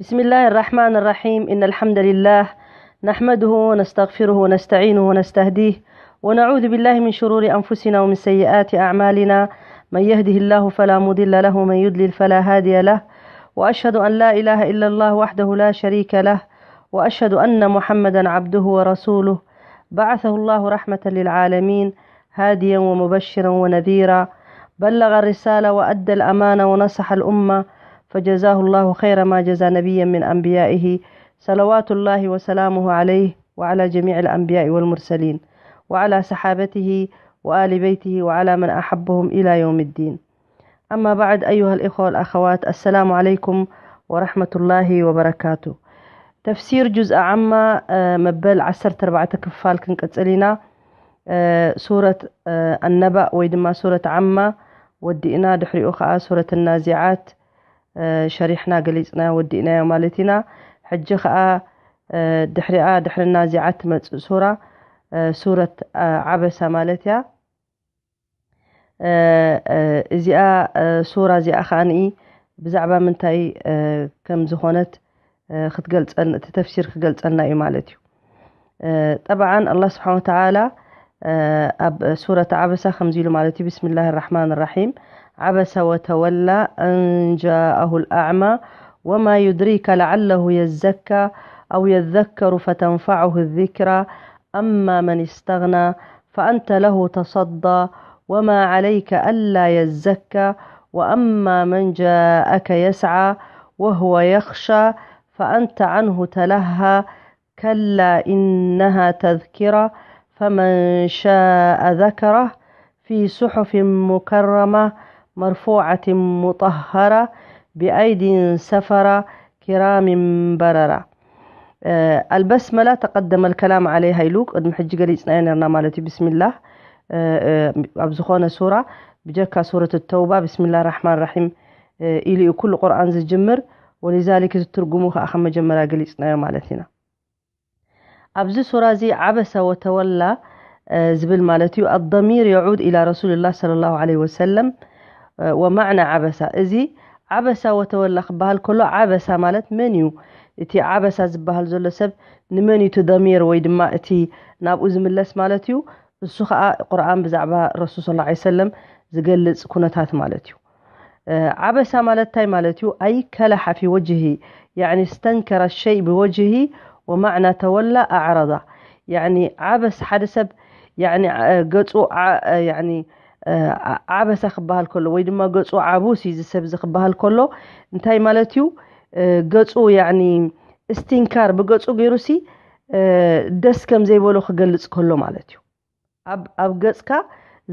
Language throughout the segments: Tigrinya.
بسم الله الرحمن الرحيم. إن الحمد لله نحمده ونستغفره ونستعينه ونستهديه، ونعوذ بالله من شرور أنفسنا ومن سيئات أعمالنا. من يهده الله فلا مضل له ومن يضلل فلا هادي له. وأشهد أن لا إله إلا الله وحده لا شريك له. وأشهد أن محمدا عبده ورسوله. بعثه الله رحمة للعالمين، هاديا ومبشرا ونذيرا. بلغ الرسالة وأدى الأمانة ونصح الأمة، فجزاه الله خير ما جزى نبيا من أنبيائه، صلوات الله وسلامه عليه وعلى جميع الأنبياء والمرسلين وعلى صحابته وآل بيته وعلى من أحبهم إلى يوم الدين. أما بعد، أيها الإخوة والأخوات، السلام عليكم ورحمة الله وبركاته. تفسير جزء عما، آه، መበል ዓሰርተ ኣርባዕተ ክፋል ክንቅጽል ኢና። ሱረት ኣነባእ ወይ ድማ ሱረት ዓማ ወዲእና፣ ድሕሪኡ ከዓ ሱረት ናዚዓት ሸሪሕና ገሊፅና ወዲእናዮ ማለት ኢና። ሕጂ ከዓ ድሕሪኣ፣ ድሕሪ ናዚዓት ትመፅእ ሱራ ሱረት ዓበሳ ማለት እያ። እዚኣ ሱራ እዚኣ ከዓ ብዛዕባ ምንታይ ከም ዝኾነት ክትገልፀልና፣ እቲ ተፍሲር ክገልፀልና እዩ ማለት እዩ። ጠብዓን ኣላህ ስብሓን ወተዓላ ኣብ ሱረት ዓበሳ ከምዚ ኢሉ ማለት እዩ። ብስምላህ ራሕማን ራሒም። ዓበሰ ወተወላ ኣን ጃአሁ ልኣዕማ ወማ ዩድሪከ ለዓለሁ የዘካ ኣው የዘከሩ ፈተንፈዐሁ ዚክራ ኣማ መን ስተግና ፈኣንተ ለሁ ተሰዳ ወማ ዓለይከ ኣላ የዘካ ወኣማ መን ጃአከ የስዓ ወህወ የኽሻ ፈኣንተ ዓንሁ ተለሃ ከላ ኢነሃ ተዝኪራ ፈመን ሻአ ዘከራ ፊ ሱሑፊን ሙከረማ መርፉዓትን ሙጠሃራ ብኣይዲን ሰፈራ ኪራምን በረራ። ኣልበስመላ ተቀደመ ልከላም ዓለይሃ ኢሉ ቅድሚ ሕጂ ገሊፅናዮ ነርና ማለት እዩ። ብስሚላህ ኣብ ዝኾነ ሱራ ብጀካ ሱረት ተውባ ብስሚላህ ራሕማን ራሒም ኢሉ እዩ ኩሉ ቁርኣን ዝጅምር። ወሊዛሊክ እዚ ትርጉሙ ከዓ ከም መጀመርያ ገሊፅናዮ ማለት ኢና። ኣብዚ ሱራ እዚ ዓበሰ ወተወላ ዝብል ማለት እዩ። ኣضሚር የዑድ ኢላ ረሱልላህ ሰለላሁ ዐለይሂ ወሰለም ወማዕና ዓበሳ። እዚ ዓበሳ ወተወላ ክበሃል ከሎ ዓበሳ ማለት መን እዩ? እቲ ዓበሳ ዝበሃል ዘሎ ሰብ ንመን እዩ እቲ ضሚር ወይ ድማ እቲ ናብኡ ዝምለስ ማለት እዩ? እሱ ከዓ ቁርኣን ብዛዕባ ረሱል ሰለላሁ ዐለይሂ ወሰለም ዝገልፅ ኩነታት ማለት እዩ። ዓበሳ ማለት እንታይ ማለት እዩ? ኣይ ከለሓ ፊ ወጅሂ፣ ያዕኒ ስተንከረ ሸይ ብወጅሂ ወማዕና ተወላ ኣዕረዳ። ያዕኒ ዓበስ ሓደ ሰብ ያዕኒ ገፁ ዓ-፣ ያዕኒ ዓበሳ ክበሃል ከሎ ወይ ድማ ገፁ ዓቡስ እዩ እዚ ሰብ እዚ ክበሃል ከሎ እንታይ ማለት እዩ? ገፁ ያዕኒ እስቲንካር ብገፁ ገይሩሲ ደስ ከም ዘይበሎ ክገልፅ ከሎ ማለት እዩ። ኣብ፣ ኣብ ገፅካ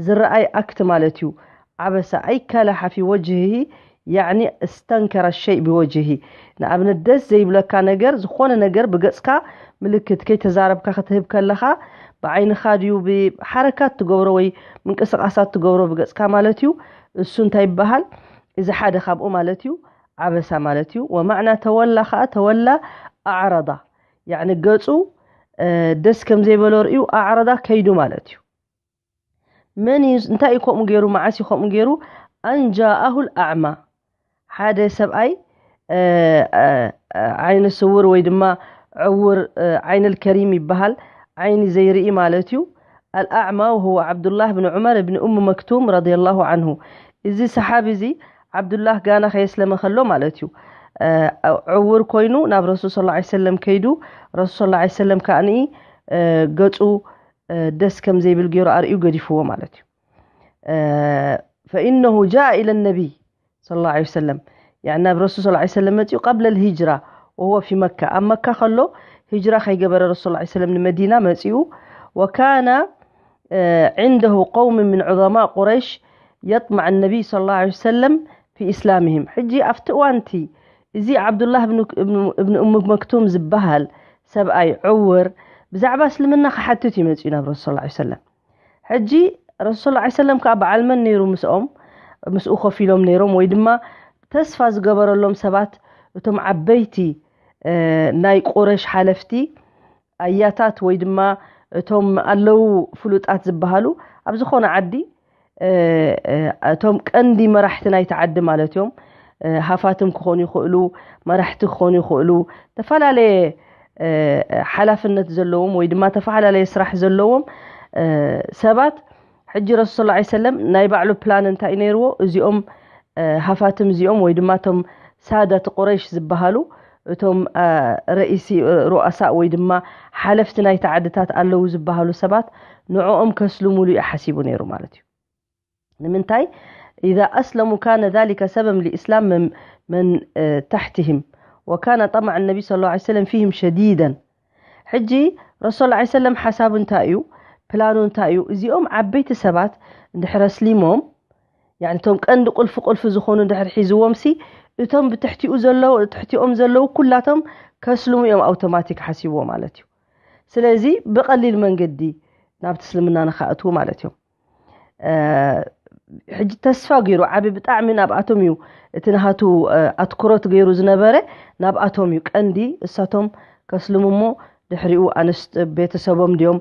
ዝረኣይ ኣክት ማለት እዩ። ዓበሳ ኣይ ከለሓ ፊ ወጅሂ ያዕኒ እስተንከረ ሸይ ብወጅሂ። ንኣብነት ደስ ዘይብለካ ነገር፣ ዝኾነ ነገር ብገፅካ ምልክት ከይተዛረብካ ክትህብ ከለኻ ብዓይንኻ ድዩ ብሓረካት ትገብሮ ወይ ምንቅስቃሳት ትገብሮ ብገፅካ ማለት እዩ። እሱ እንታይ ይበሃል? እዚ ሓደ ካብኡ ማለት እዩ። ዓበሳ ማለት እዩ። ወማዕና ተወላ ከዓ ተወላ ኣዕረዳ። ያዕኒ ገፁ ደስ ከም ዘይበሎ ርእዩ ኣዕረዳ ከይዱ ማለት እዩ። መን እዩ፣ እንታይ እዩ ከምኡ ገይሩ፣ መዓስ እዩ ከምኡ ገይሩ? ኣንጃኣሁል ኣዕማ፣ ሓደ ሰብኣይ ዓይነ ስውር ወይ ድማ ዕውር ዓይነል ከሪም ይበሃል፣ ዓይኒ ዘይርኢ ማለት እዩ። ኣልኣዕማ ወሁወ ዓብዱላህ ብን ዑመር ብን ኡም መክቱም ረዲየላሁ ዓንሁ። እዚ ሰሓቢ እዚ ዓብዱላህ ጋና ከየስለመ ከሎ ማለት እዩ። ዕውር ኮይኑ ናብ ረሱል ሰለላሁ ዐለይሂ ወሰለም ከይዱ፣ ረሱል ሰለላሁ ዐለይሂ ወሰለም ከዓኒ ገፁ ደስ ከም ዘይብል ገይሩ ኣርእዩ ገዲፍዎ ማለት እዩ። ፈኢነሁ ጃአ ኢለ ነቢይ ሰለላሁ ዐለይሂ ወሰለም፣ ያኒ ናብ ረሱል ሰለላሁ ዐለይሂ ወሰለም መፂኡ ቀብለ ልሂጅራ ወሁወ ፊ መካ፣ ኣብ መካ ከሎ ሂጅራ ከይገበረ ረሱል ሰለላሁ ዐለይሂ ወሰለም ንመዲና መፂኡ። ወካነ ዒንደሁ ቀውም ምን ዑዘማእ ቁረይሽ የጥማዕ ነቢይ ሰለላሁ ዐለይሂ ወሰለም ፊ ኢስላምህም። ሕጂ ኣብቲ እዋንቲ እዚ ዓብዱላህ እብን ኡም መክቱም ዝበሃል ሰብኣይ ዕውር ብዛዕባ እስልምና ክሓትት እዩ መፂኡ ናብ ረሱል ሰለላሁ ዐለይሂ ወሰለም። ሕጂ ረሱል ሰለላሁ ዐለይሂ ወሰለም ከዓ በዓል መን ነይሩ ምስኦም? ምስኡ ኮፍ ኢሎም ነይሮም ወይ ድማ ተስፋ ዝገበረሎም ሰባት፣ እቶም ዓበይቲ ናይ ቁረሽ ሓለፍቲ ኣያታት ወይ ድማ እቶም ኣለዉ ፍሉጣት ዝበሃሉ ኣብ ዝኾነ ዓዲ እቶም ቀንዲ መራሕቲ ናይቲ ዓዲ ማለት እዮም። ሃፋትም ክኾኑ ይኽእሉ፣ መራሕቲ ክኾኑ ይኽእሉ፣ ዝተፈላለየ ሓላፍነት ዘለዎም ወይ ድማ ዝተፈላለየ ስራሕ ዘለዎም ሰባት። ሕጂ ረሱል ላ ሰለም ናይ ባዕሉ ፕላን እንታይ ነይርዎ? እዚኦም ሃፋትም እዚኦም ወይ ድማ እቶም ሳዳት ቁረይሽ ዝበሃሉ፣ እቶም ረኢሲ ሩኣሳ ወይ ድማ ሓለፍቲ ናይቲ ዓድታት ኣለዉ ዝበሃሉ ሰባት ንዕኦም ከስልሙሉ እዩ ሓሲቡ ነይሩ ማለት እዩ። ንምንታይ? إذا أسلموا كان ذلك سبب لإسلام من, من تحتهم، وكان طمع النبي صلى الله عليه وسلم فيهم شديدا. ሕጂ ረሱል ላ ሰለም ሓሳቡ እንታይ እዩ? ፕላኑ እንታይ እዩ? እዚኦም ዓበይቲ ሰባት እንድሕር ኣስሊሞም፣ ያኒ እቶም ቀንዲ ቁልፊ ቁልፊ ዝኾኑ እንድሕር ሒዝዎም ሲ፣ እቶም ብትሕቲኡ ዘለዉ፣ ትሕቲኦም ዘለዉ ኩላቶም ከስልሙ እዮም ኣውቶማቲክ ሓሲብዎ ማለት እዩ። ስለዚ ብቐሊል መንገዲ ናብ እስልምና ንኸእትዉ ማለት እዮም። ሕጂ ተስፋ ገይሩ ዓቢ ብጣዕሚ ናብኣቶም እዩ እቲ ናሃቱ ኣትኩሮት ገይሩ ዝነበረ፣ ናብኣቶም እዩ ቀንዲ። እሳቶም ከስልሙ እሞ ድሕሪኡ ኣንስት ቤተሰቦም ድዮም፣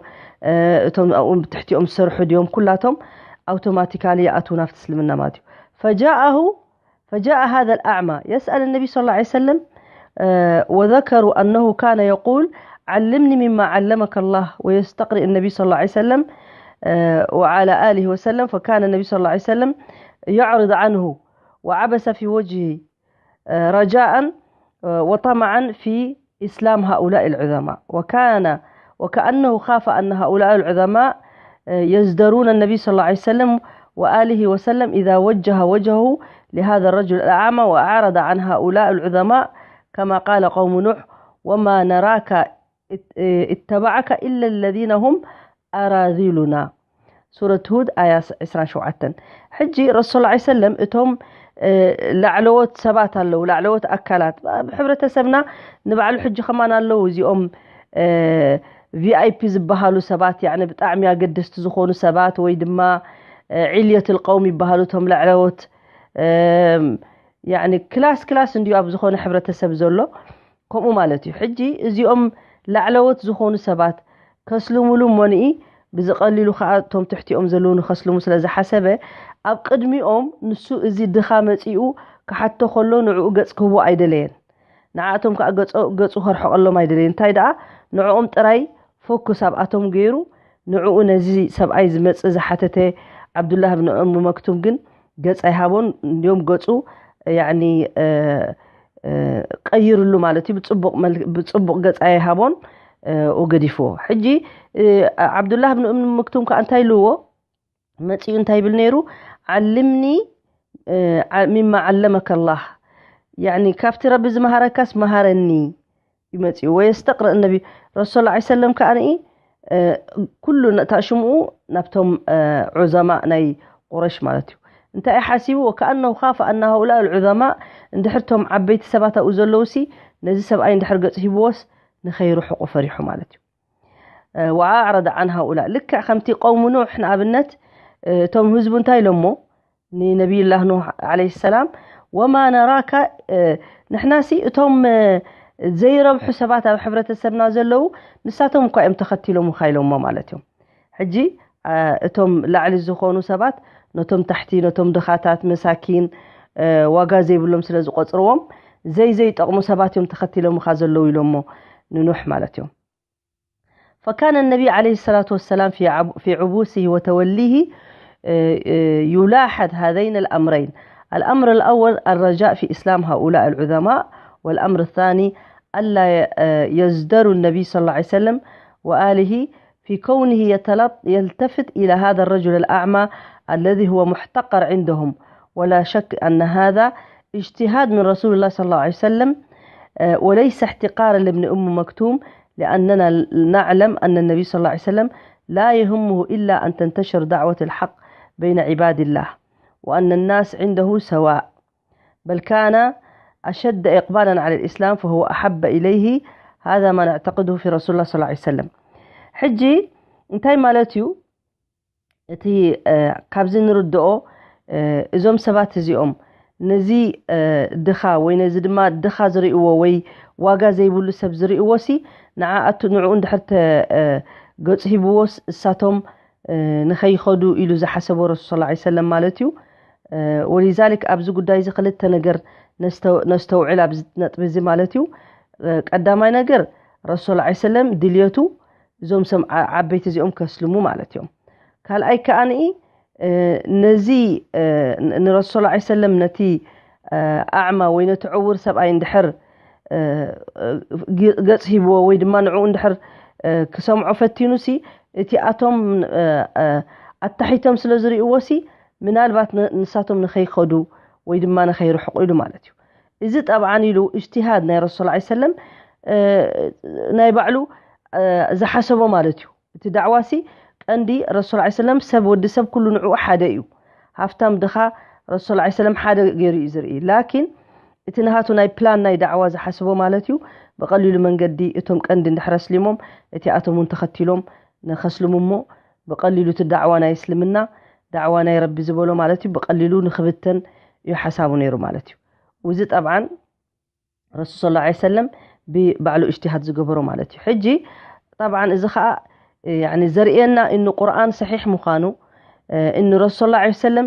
እቶም ኣብኡ ትሕቲኦም ዝሰርሑ ድዮም፣ ኩላቶም ኣውቶማቲካሊ ይኣትዉ ናብቲ እስልምና ማለት እዩ። فجاءه فجاء هذا الأعمى يسأل النبي صلى الله عليه وسلم، وذكروا أنه كان يقول: علمني مما علمك الله، ويستقرئ النبي صلى الله عليه وسلم وعلى آله وسلم، فكان النبي صلى الله عليه وسلم يعرض عنه وعبس في وجهه رجاء وطمعا في إسلام هؤلاء العظماء، وكان وكأنه خاف أن هؤلاء العظماء يزدرون النبي صلى الله عليه وسلم وآله وسلم إذا وجه وجهه لهذا الرجل الأعمى وأعرض عن هؤلاء العظماء، كما قال قوم نوح: وما نراك اتبعك إلا الذين هم أراذلنا. ሱረት ሁድ ኣያ ዕስራን ሸውዓተን። ሕጂ ረሱል ላ ሰለም እቶም ላዕለዎት ሰባት ኣለዉ፣ ላዕለዎት ኣካላት ኣብ ሕብረተሰብና ንባዕሉ ሕጂ ከማን ኣለዉ። እዚኦም ቪኣይፒ ዝበሃሉ ሰባት፣ ያኒ ብጣዕሚ ኣገደስቲ ዝኾኑ ሰባት ወይ ድማ ዕልየት ልቀውም ይበሃሉ እቶም ላዕለዎት፣ ያኒ ክላስ ክላስ እንዲዩ ኣብ ዝኾነ ሕብረተሰብ ዘሎ። ከምኡ ማለት እዩ። ሕጂ እዚኦም ላዕለዎት ዝኾኑ ሰባት ከስልሙሉ እሞ ንኢ ብዝቐሊሉ ከኣ እቶም ትሕቲኦም ዘለዉ ንኸስልሙ ስለ ዝሓሰበ፣ ኣብ ቅድሚኦም ንሱ እዚ ድኻ መጺኡ ክሓቶ ከሎ ንዕኡ ገጽ ክህቦ ኣይደለየን። ንዓኣቶም ከኣ ገጾ-፣ ገጹ ከርሕቐሎም ኣይደለየን። እንታይ ደኣ ንዕኦም ጥራይ ፎኩስ ኣብኣቶም ገይሩ፣ ንዕኡ ነዚ ሰብኣይ ዝመጽእ ዝሓተተ ዓብዱላህ ብን እሙ መክቱም ግን ገጽ ኣይሃቦን። እንዲዮም ገጹ ያኒ ቀይርሉ ማለት እዩ። ብጽቡቕ መል-፣ ብጽቡቕ ገጽ ኣይሃቦን፣ እ፣ ገዲፍዎ። ሕጂ እ፣ ዓብዱላህ ብን እም መክቱም ከኣ እንታይ ኢልዎ? መጺኡ እንታይ ይብል ነይሩ? ዓልምኒ እ፣ ዓ-፣ ሚማ ዓለመከ ላህ፣ ያኒ ካብቲ ረቢ ዝመሃረካስ መሃረኒ እዩ መጺኡ። ወየስተቅርእ ነቢ ረሱል ላ ሰለም ከኣ ንኢ እ፣ ኩሉ ነታ ሽምኡ ናብቶም እ፣ ዑዘማእ ናይ ቁረሽ ማለት እዩ። እንታይ እዩ ሓሲቡ? ወከኣነሁ ካፈ ኣና ሃኡላእ ዑዘማእ፣ እንድሕር ቶም ዓበይቲ ሰባት ኣብኡ ዘለዉ ሲ ነዚ ሰብኣይ እንድሕር ገጽ ሂብዎስ ንኸይርሕቁ ፈሪሑ ማለት እዩ። እ፣ ወኣዕረደ ዓን ሃኡላእ፣ ልክዕ ከምቲ ቀውሙ ኑሕ ንኣብነት እ፣ እቶም ህዝቡ እንታይ ኢሎሞ ንነቢይላህ ኑህ ዓለይሂ ሰላም፣ ወማ ነራካ እ፣ ንሕናሲ እቶም እ፣ ዘይረብሑ ሰባት ኣብ ሕብረተሰብና ዘለዉ ንሳቶም እኳ እዮም ተኸቲሎምኻ ኢሎሞ ማለት እዮም። ሕጂ እ፣ እቶም ላዕሊ ዝኾኑ ሰባት ነቶም ታሕቲ፣ ነቶም ድኻታት፣ መሳኪን እ፣ ዋጋ ዘይብሎም ስለ ዝቆጽርዎም ዘይዘይጠቕሙ ሰባት እዮም ተኸቲሎምኻ ዘለዉ ኢሎሞ ንኑሕ ማለት እዮም። فكان النبي عليه الصلاة والسلام في عب-، في عبوسه وتوليه، آه، آه، يلاحظ هذين الأمرين. الأمر الأول الرجاء في إسلام هؤلاء العظماء، والأمر الثاني ألا، آه، يزدروا النبي صلى الله عليه وسلم وآله في كونه يتلط-، يلتفت إلى هذا الرجل الأعمى الذي هو محتقر عندهم. ولا شك أن هذا اجتهاد من رسول الله صلى الله عليه وسلم، آه، وليس احتقارا لابن أم مكتوم، لأننا نعلم أن النبي صلى الله عليه وسلم لا يهمه إلا أن تنتشر دعوة الحق بين عباد الله، وأن الناس عنده سواء، بل كان أشد إقبالا على الإسلام، فهو أحب إليه، هذا ما نعتقده في رسول الله صلى الله عليه وسلم. ሕጂ እንታይ ማለት እዩ? እቲ እ፣ ካብዚ ንርድኦ እ፣ እዞም ሰባት እዚኦም ነዚ እ፣ ድኻ ወይ ነዚ ድማ ድኻ ዝርእይዎ ወይ ዋጋ ዘይብሉ ሰብ ዝርእይዎ ሲ ንዓኣቱ ንዕኡ እንድሕር ተ-፣ እ፣ ገጹ ሂብዎስ እሳቶም እ፣ ንኸይኸዱ ኢሉ ዝሓሰቦ ረሱል ሰለላሁ ዐለይሂ ወሰለም ማለት እዩ። እ፣ ወሊዛሊክ ኣብዚ ጉዳይ እዚ ክልተ ነገር ነስተውዕል ኣብዚ ነጥቢ እዚ ማለት እዩ። ቀዳማይ ነገር ረሱል ላ ሰለም ድልየቱ እዞም ሰም ዓበይቲ እዚኦም ከስልሙ ማለት እዮም። ካልኣይ ከዓንኢ ነዚ ንረሱል ላ ሰለም ነቲ ኣዕማ ወይ ነቲ ዕውር ሰብኣይ እንድሕር ገጽ ሂብዎ ወይ ድማ ንዕኡ እንድሕር ክሰምዖ ፈቲኑ ሲ እቲ ኣቶም ኣታሒቶም ስለ ዝርእዎ ሲ ምናልባት ንሳቶም ንኸይኸዱ ወይ ድማ ንኸይርሕቑ ኢሉ ማለት እዩ። እዚ ጠብዓን ኢሉ እጅትሃድ ናይ ረሱል ላ ሰለም ናይ ባዕሉ ዝሓሰቦ ማለት እዩ። እቲ ዳዕዋ ሲ ቀንዲ ረሱል ላ ሰለም ሰብ ወዲ ሰብ ኩሉ ንዕኡ ሓደ እዩ። ሃፍታም ድኻ ረሱል ላ ሰለም ሓደ ገይሩ እዩ ዝርኢ። ላኪን እቲ ንሃቱ ናይ ፕላን ናይ ዳዕዋ ዝሓስቦ ማለት እዩ። ብቐሊሉ መንገዲ እቶም ቀንዲ እንድሕር ኣስሊሞም እቲኣቶም እውን ተኸቲሎም ንኸስልሙ እሞ ብቐሊሉ እቲ ዳዕዋ ናይ እስልምና ዳዕዋ ናይ ረቢ ዝበሎ ማለት እዩ ብቐሊሉ ንኽብተን እዩ ሓሳቡ ነይሩ ማለት እዩ። እዚ ጠብዓን ረሱል ስ ሰለም ብባዕሉ እጅትሃድ ዝገበሮ ማለት እዩ። ሕጂ ጠብዓን እዚ ከዓ ዘርእየና እኒ ቁርኣን ሰሒሕ ምዃኑ እኒ ረሱል ላ ሰለም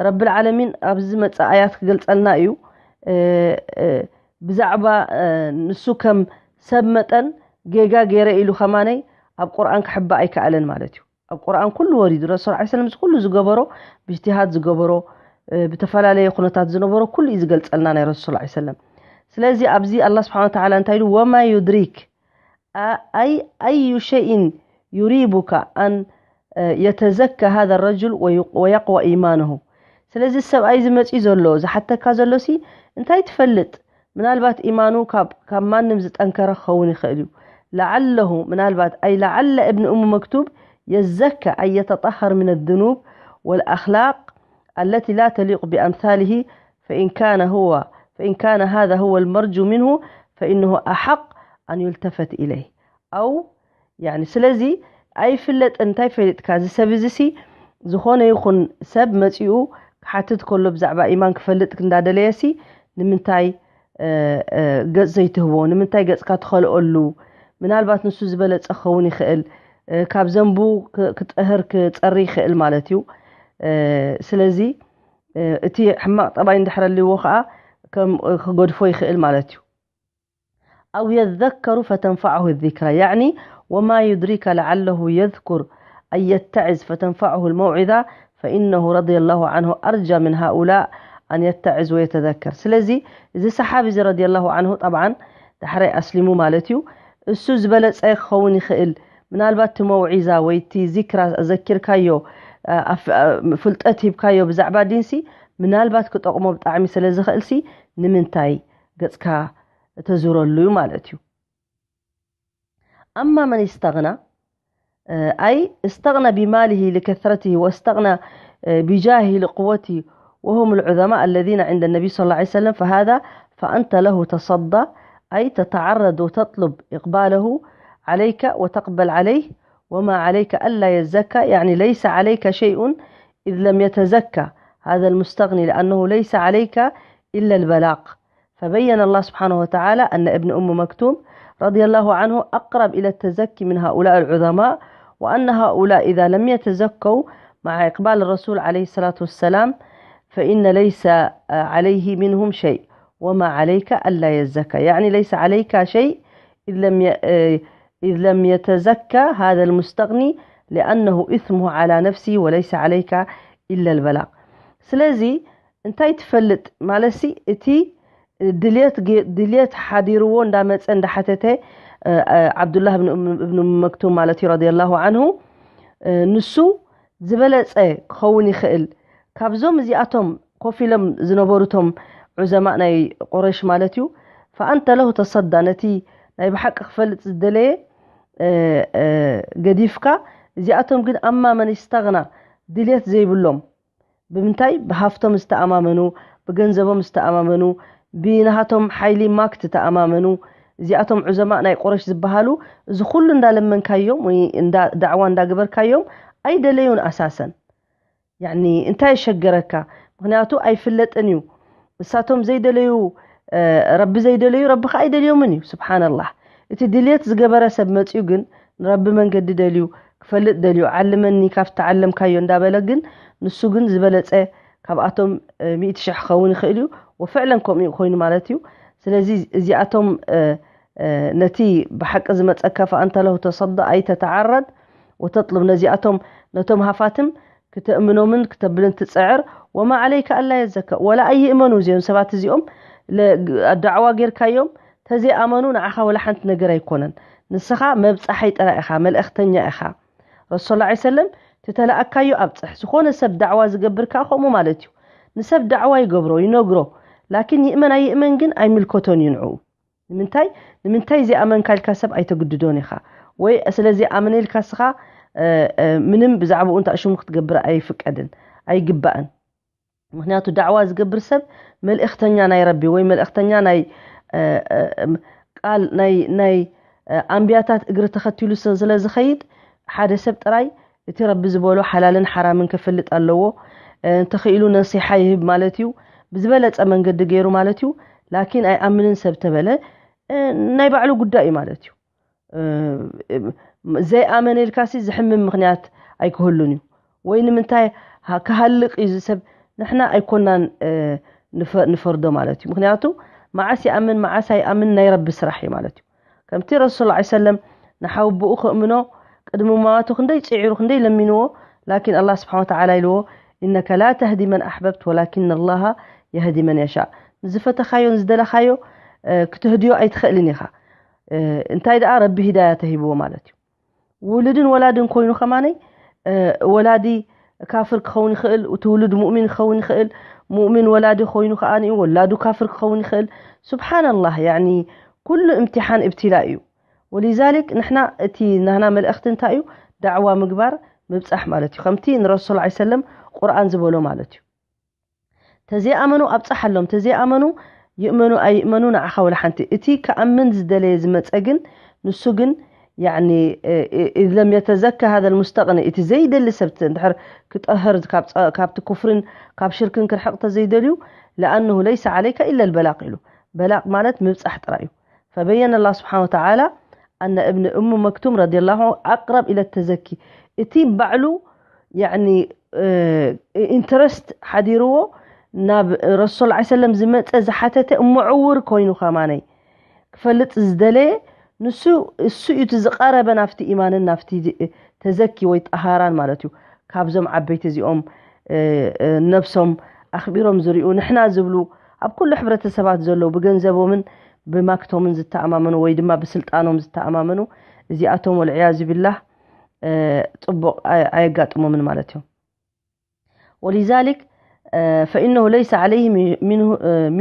ረብል ዓለሚን ኣብዚ ዝመፅእ ኣያት ክገልፀልና እዩ። ብዛዕባ ንሱ ከም ሰብ መጠን ጌጋ ገይረ ኢሉ ከማነይ ኣብ ቁርኣን ክሕባእ ኣይከኣለን ማለት እዩ። ኣብ ቁርኣን ኩሉ ወሪዱ ረሱል ላ ሰለም እዚ ኩሉ ዝገበሮ ብእጅትሃድ ዝገበሮ ብተፈላለየ ኩነታት ዝነበሮ ኩሉ እዩ ዝገልፀልና ናይ ረሱል ላ ሰለም። ስለዚ ኣብዚ ኣላ ስብሓን ወተዓላ እንታይ ኢሉ ወማ ዩድሪክ ኣይ ኣዩ ሸይን ዩሪቡካ ኣን የተዘካ ሃذا الرجل ويقوى إيمانه። ስለዚ ሰብኣይ ዝመፅኡ ዘሎ ዝሓተካ ዘሎ ሲ እንታይ ትፈልጥ ምናልባት ኢማኑ ካብ ማንም ዝጠንከረ ክኸውን ይኽእል እዩ። ለዓለሁ ምናልባት ኣይ ለዓለ እብኒ እሙ መክቱብ የዘካ ኣን የተጠሃር ምን ذኑብ ወልኣኽላቅ ኣለቲ ላ ተሊቁ ብኣምሳልሂ ፈኢን ካነ ሁወ ፈኢን ካነ ሃذا ሁወ ልመርጁ ምንሁ ፈኢነሁ ኣሓቅ ኣን ዩልተፈት ኢለይህ ኣው ስለዚ ኣይፍለጥን እንታይ ፈሊጥካ እዚ ሰብ እዚ ሲ ዝኾነ ይኹን ሰብ መፂኡ ክሓትት ከሎ ብዛዕባ ኢማን ክፈልጥ እንዳደለየ ሲ ንምንታይ ገፅ ዘይትህቦ ንምንታይ ገፅካ ትኸልኦሉ ምናልባት ንሱ ዝበለፀ ክኸውን ይኽእል ካብ ዘንቡ ክጠህር ክፀሪ ይኽእል ማለት እዩ። ስለዚ እቲ ሕማቕ ጠባይ እንድሕር ኣልዎ ከዓ ከም ክገድፎ ይኽእል ማለት እዩ። أو يذكر فتنفعه الذكرى يعني وما يدريك لعله يذكر أن يتعظ فتنفعه الموعظة فإنه رضي الله عنه أرجى من هؤلاء أن يتعظ ويتذكر ስለዚ እዚ ሰሓቢ እዚ رضي الله عنه طبعا ዳሕራይ ኣስሊሙ ማለት እዩ እሱ ዝበለፀ ክኸውን ይኽእል ምናልባት እቲ መውዒዛ ወይ እቲ ዚክራ ዘኪርካዮ ፍልጠት ሂብካዮ ብዛዕባ ዲንሲ ምናልባት ክጠቕሞ ብጣዕሚ ስለ ዝኽእልሲ ንምንታይ ገፅካ እተዙረሉ እዩ ማለት እዩ። أما من استغنى أي استغنى بماله لكثرته واستغنى بجاهه لقوته وهم العظماء الذين عند النبي صلى الله عليه وسلم فهذا فأنت له تصدى أي تتعرض وتطلب إقباله عليك وتقبل عليه وما عليك ألا يزكى يعني ليس عليك شيء إذ لم يتزكى هذا المستغني لأنه ليس عليك إلا البلاغ فبين الله سبحانه وتعالى أن ابن أم مكتوم رضي الله عنه أقرب إلى التزكي من هؤلاء العظماء وأن هؤلاء إذا لم يتزكوا مع إقبال الرسول عليه الصلاة والسلام فإن ليس عليه منهم شيء وما عليك ألا يزكى يعني ليس عليك شيء إذ لم إذ لم يتزكى هذا المستغني لأنه إثمه على نفسه وليس عليك إلا البلاغ ስለዚ እንታይ ትፈልጥ ማለትሲ እቲ ድልየት ድልየት ሓዲርዎ እንዳመፀ እንዳሓተተ ዓብዱላህ እብን መክቱም ማለት እዩ ረዲየላሁ ዓንሁ ንሱ ዝበለፀ ክኸውን ይኽእል ካብዞም እዚኣቶም ኮፍ ኢሎም ዝነበሩቶም ዑዘማእ ናይ ቁረሽ ማለት እዩ ፈኣንተ ለሁ ተሰዳ ነቲ ናይ ብሓቂ ክፈልጥ ዝደለየ ገዲፍካ እዚኣቶም ግን ኣማ መን ስተግና ድልየት ዘይብሎም ብምንታይ ብሃፍቶም ዝተኣማመኑ ብገንዘቦም ዝተኣማመኑ ብናሃቶም ሓይሊ ማክት ተኣማመኑ እዚኣቶም ዑዘማእ ናይ ቁረሽ ዝበሃሉ እዚ ኩሉ እንዳለመንካዮም ወይ ዳዕዋ እንዳገበርካዮም ኣይደለዩን ኣሳሰን ያኒ እንታይ የሸገረካ ምክንያቱ ኣይፍለጥን እዩ እሳቶም ዘይደለዩ ረቢ ዘይደለዩ ረቢ ከዓ ኣይደልዮምን እዩ ስብሓንላህ እቲ ድልየት ዝገበረ ሰብ መፅዩ ግን ንረቢ መንገዲ ደልዩ ክፈልጥ ደልዩ ዓልመኒ ካብቲ ዓለምካዮ እንዳበለ ግን ንሱ ግን ዝበለፀ ካብኣቶም ሚእቲ ሽሕ ክኸውን ይኽእል እዩ ወፍዕለን ከምኡ ኮይኑ ማለት እዩ። ስለዚ እዚኣቶም ነቲ ብሓቂ ዝመፀካ ፈኣንተ ለሁ ተሰዳ ኣይተተዓረድ ወተጥልብ ነዚኣቶም ነቶም ሃፋትም ክተእምኖምን ክተብልን ትፅዕር። ወማ ዓለይካ ኣላ የዘካ ወላ ኣይእመኑ እዚኦም ሰባት እዚኦም ዳዕዋ ጌርካዮም ተዘይኣመኑ ንዓኻ ወላ ሓንቲ ነገር ኣይኮነን። ንስኻ መብፃሓይ ጥራይ ኢኻ፣ መልእኽተኛ ኢኻ። ረሱል ላ ሰለም ትተለኣካዮ ኣብፅሕ። ዝኾነ ሰብ ዳዕዋ ዝገብር ከዓ ከምኡ ማለት እዩ። ንሰብ ዳዕዋ ይገብሮ ይነግሮ፣ ላኪን ይእመን ኣይእመን ግን ኣይምልከቶን እዩ ንዕኡ። ንምንታይ ንምንታይ ዘይኣመንካ ኢልካ ሰብ ኣይተግድዶን ኢኻ። ወይ ስለዚ ኣመነ ኢልካ ስኻ ምንም ብዛዕባኡ እንተ ሽሙ ክትገብር ኣይፍቀድን ኣይግባእን። ምክንያቱ ዳዕዋ ዝገብር ሰብ መልእኽተኛ ናይ ረቢ ወይ መልእኽተኛ ናይ ቃል ናይ ናይ ኣንቢያታት እግሪ ተኸቲሉ ስለ ዝኸይድ ሓደ ሰብ ጥራይ እቲ ረቢ ዝበሎ ሓላልን ሓራምን ክፍልጥ ኣለዎ። እንተኽኢሉ ነሲሓ ይህብ ማለት እዩ። ብዝበለፀ መንገዲ ገይሩ ማለት እዩ። ላኪን ኣይኣምንን ሰብ ተበለ ናይ ባዕሉ ጉዳይ እዩ ማለት እዩ። ዘይኣመነ ኢልካሲ ዝሕምም ምክንያት ኣይክህሉን እዩ። ወይ ንምንታይ ክሃልቕ እዩ ዝሰብ ንሕና ኣይኮናን ንፈርዶ ማለት እዩ። ምክንያቱ መዓስ ይኣምን መዓስ ኣይኣምን ናይ ረቢ ስራሕ እዩ ማለት እዩ። ከምቲ ረሱል ላ ሰለም ንሓውብኡ ክእምኖ ቅድሚ ማቱ ክንደይ ፅዒሩ ክንደይ ለሚንዎ። ላኪን ኣላ ስብሓን ወተዓላ ኢልዎ፣ ኢነከ ላ ተህዲ መን ኣሕበብት ወላኪን ኣላሃ የህዲ መን የሻእ። ንዝፈተኻዮን ዝደለኻዮ ክትህድዮ ኣይትኽእልን ኢኻ። እንታይ ደኣ ረቢ ሂዳያ ተሂብዎ ማለት እዩ። ውሉድን ወላድን ኮይኑ ከማነይ ወላዲ ካፍር ክኸውን ይኽእል፣ እቲ ውሉድ ሙእሚን ክኸውን ይኽእል። ሙእሚን ወላዲ ኮይኑ ከኣ ወላዱ ካፍር ክኸውን ይኽእል። ስብሓንላህ ያኒ ኩሉ እምትሓን እብትላ እዩ። ወሊዛሊክ ንሕና እቲ ናህና መልእኽቲ እንታይ እዩ? ዳዕዋ ምግባር ምብፃሕ ማለት እዩ። ከምቲ ንረሱል ላ ሰለም ቁርኣን ዝበሎ ማለት እዩ። ተዘይኣመኑ ኣብፅሓሎም፣ ተዘይኣመኑ ይእመኑ ኣይእመኑ ንዓኻ ወላ ሓንቲ። እቲ ክኣምን ዝደለየ ዝመፀ ግን ንሱ ግን ያኒ ኢዝ ለም የተዘካ ሃዘ ልሙስተቕኒ እቲ ዘይደሊ ሰብ እንድሕር ክጠህር ካብቲ ኩፍርን ካብ ሽርክን ክርሕቕ ተዘይደልዩ ለኣንሁ ለይሰ ዓለይካ ኢለ ልበላቕ ኢሉ። በላቕ ማለት ምብፃሕ ጥራይ እዩ። فبين الله سبحانه وتعالى أن ابن أم مكتوم رضي الله عنه أقرب إلى التزكي። እቲ ባዕሉ ያኒ ኢንትረስት ሓዲርዎ ናብ ረሱል ላ ሰለም ዝመፀ ዝሓተተ እሞ ዕውር ኮይኑ ከማነይ ክፈልጥ ዝደለየ ንሱ እሱ እዩ እቲ ዝቐረበ ናብቲ ኢማንን ናብቲ ተዘኪ ወይ ጠሃራን ማለት እዩ። ካብዞም ዓበይቲ እዚኦም ነብሶም ኣኽቢሮም ዝሪኡ ንሕና ዝብሉ ኣብ ኩሉ ሕብረተሰባት ዘለዉ ብገንዘቦምን ብማክቶምን ዝተኣማመኑ ወይ ድማ ብስልጣኖም ዝተኣማመኑ እዚኣቶም ወልዕያዙ ቢላህ ፅቡቕ ኣየጋጥሞምን ማለት እዮም። ولذلك فإنه ليس عليه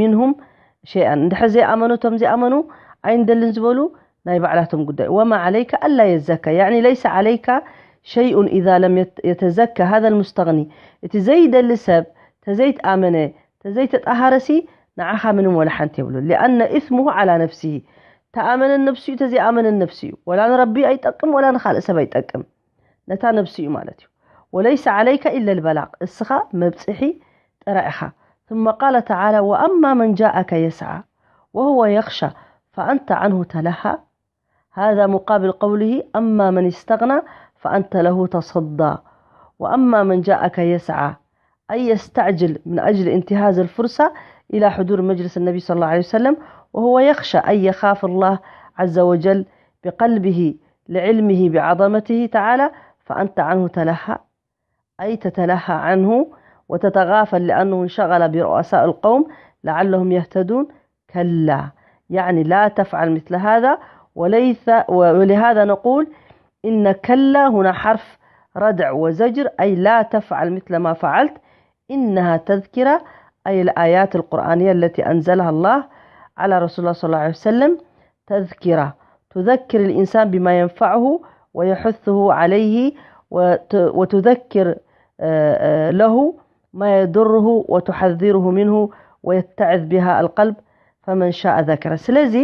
منهم شيئا እንድሕር ዘይኣመኑ እቶም ዘይኣመኑ ኣይንደልን ዝበሉ ናይ ባዕላቶም ጉዳይ وما عليك ألا يزكى يعني ليس عليك شيء إذا لم يتزكى هذا المستغني እቲ ዘይደሊ ሰብ ተዘይትኣመነ ተዘይተጣሃረሲ ንዓኻ ምንም ወላ ሓንቲ የብሉ لأن إثمه على نفسه ተኣመነን ነብሱ እዩ ተዘይኣመነን ነብሱ እዩ ወላ ንረቢ ኣይጠቅም ወላ ንኻልእ ሰብ ኣይጠቅም ነታ ነብሱ እዩ ማለት እዩ وليس عليك إلا البلاغ እስኻ መብፅሒ ጥራይ ኢኻ ثم قال تعالى وأما من جاءك يسعى وهو يخشى فأنت عنه تلهى هذا مقابل قوله أما من استغنى فأنت له تصدى وأما من جاءك يسعى أي يستعجل من أجل انتهاز الفرصة إلى حضور مجلس النبي صلى الله عليه وسلم وهو يخشى أي يخاف الله عز وجل بقلبه لعلمه بعظمته تعالى فأنت عنه تلهى أي تتلهى عنه وتتغافل لأنه انشغل برؤساء القوم لعلهم يهتدون كلا يعني لا تفعل مثل هذا وليس ولهذا نقول إن كلا هنا حرف ردع وزجر أي لا تفعل مثل ما فعلت إنها تذكرة أي الآيات القرآنية التي أنزلها الله على رسول الله صلى الله عليه وسلم تذكرة تذكر الإنسان بما ينفعه ويحثه عليه وتذكر له ما يضره وتحذره منه ويتعظ بها القلب فمن شاء ذكره ስለዚ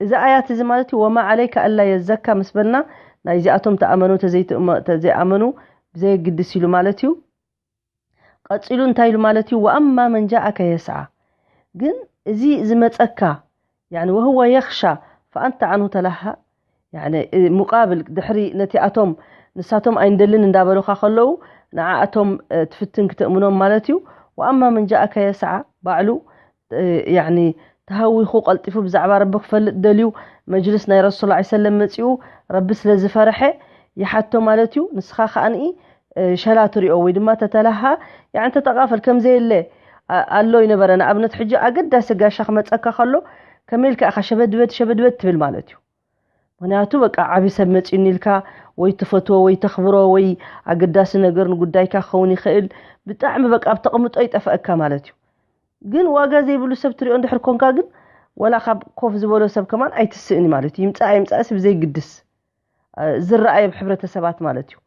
እዚ ኣያት እዚ ማለት እዩ وما عليك ألا يزكى ምስ በልና ናይዚኣቶም ተኣመኑ ተዘይኣመኑ ብዘየግድስ ኢሉ ማለት እዩ ቀፂሉ እንታይ ኢሉ ማለት እዩ وأما من جاءك يسعى ግን እዚ ዝመፀካ يعني وهو يخشى فأنت عنه تلهى يعني مقابل ድሕሪ ነቲኣቶም ንሳቶም ኣይንደልን እንዳበሉኻ ከለዉ ንዓኣቶም ትፍትን ክተእምኖም ማለት እዩ وأما من جاءك يسعى ባዕሉ ያኒ ተሃዊኹ ቀልጢፉ ብዛዕባ ረቢ ክፈልጥ ደልዩ መጅልስ ናይ ረሱል ላ ሰለም መፂኡ ረቢ ስለ ዝፈርሐ ይሓቶ ማለት እዩ። ንስኻ ከዓንኢ ሸላ ትሪኦ ወይ ድማ ተተላሃ ያኒ ተተቃፈል ከም ዘየለ ኣሎ ይነበረ። ንኣብነት ሕጂ ኣገዳሲ ጋሻ ክመፀካ ከሎ ከመይ ኢልካ ኢኻ ሸበድበድ ሸበድበድ ትብል ማለት እዩ። ምክንያቱ በቃ ዓቢ ሰብ መፂኡኒ ኢልካ ወይ ትፈትዎ ወይ ተኽብሮ ወይ ኣገዳሲ ነገር ንጉዳይካ ክኸውን ይኽእል። ብጣዕሚ በቃ ኣብ ተቕምጦ ይጠፍአካ ማለት እዩ። ግን ዋጋ ዘይብሉ ሰብ ትሪኦ እንድሕር ኮንካ ግን ወላ ካብ ኮፍ ዝበሎ ሰብ ከማን ኣይትስእኒ ማለት እዩ። ይምፃእ ኣይምፃእስ ብዘይግድስ ዝረኣየ ኣብ ሕብረተሰባት ማለት እዩ።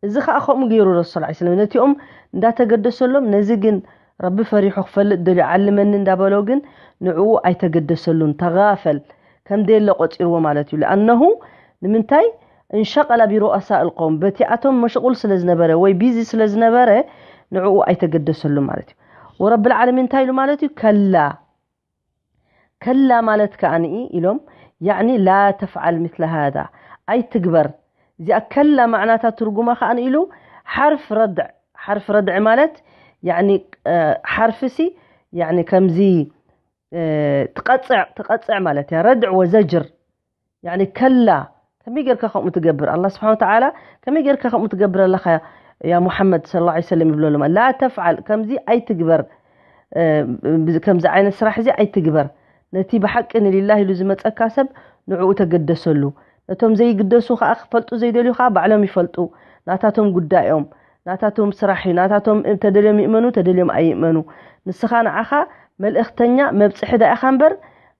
እዚ ከዓ ከምኡ ገይሩ ረሱል ላ ስለም ነቲኦም እንዳተገደሰሎም ነዚ ግን ረቢ ፈሪሑ ክፈልጥ ደልዩ ዓልመኒ እንዳበሎ ግን ንዕኡ ኣይተገደሰሉን። ተጋፈል ከም ደየለ ቆፂርዎ ማለት እዩ። ለኣነሁ ንምንታይ እንሸቀላ ቢሮ ኣሳእል ቆም በቲኣቶም መሽቁል ስለ ዝነበረ ወይ ቢዚ ስለ ዝነበረ ንዕኡ ኣይተገደሰሉን ማለት እዩ። ወረብ ልዓለሚን እንታይ ኢሉ ማለት እዩ? ከላ ከላ ማለት ከኣ ንኢ ኢሎም ያዕኒ ላ ተፍዓል ምትለ ሃዛ ኣይትግበር። እዚኣ ከላ ማዕናታ ትርጉማ ከኣ ንኢሉ ሓርፍ ረድዕ ሓርፍ ረድዕ ማለት ያዕኒ ሓርፍሲ ያዕኒ ከምዚ ትቐፅዕ ትቐፅዕ ማለት እያ። ረድዕ ወዘጅር ያዕኒ ከላ ከመይ ጌርካ ከምኡ ትገብር ኣላ ስብሓን ወተዓላ ከመይ ጌርካ ከምኡ ትገብር ኣለኻ ያ ሙሓመድ ስለ ላ ሰለም ይብለሉ ላ ተፍዓል ከምዚ ኣይትግበር። ከምዚ ዓይነት ስራሕ እዚ ኣይትግበር። ነቲ ብሓቂ ንሊላህ ኢሉ ዝመፀካ ሰብ ንዕኡ ተገደሰሉ። ነቶም ዘይግደሱ ከዓ ክፈልጡ ዘይደልዩ ከዓ ባዕሎም ይፈልጡ። ናታቶም ጉዳዮም ናታቶም ስራሕ እዩ። ናታቶም ተደልዮም ይእመኑ ተደልዮም ኣይእመኑ። ንስኻ ንዓኻ መልእኽተኛ መብፅሒ ዳ ኢኻ እምበር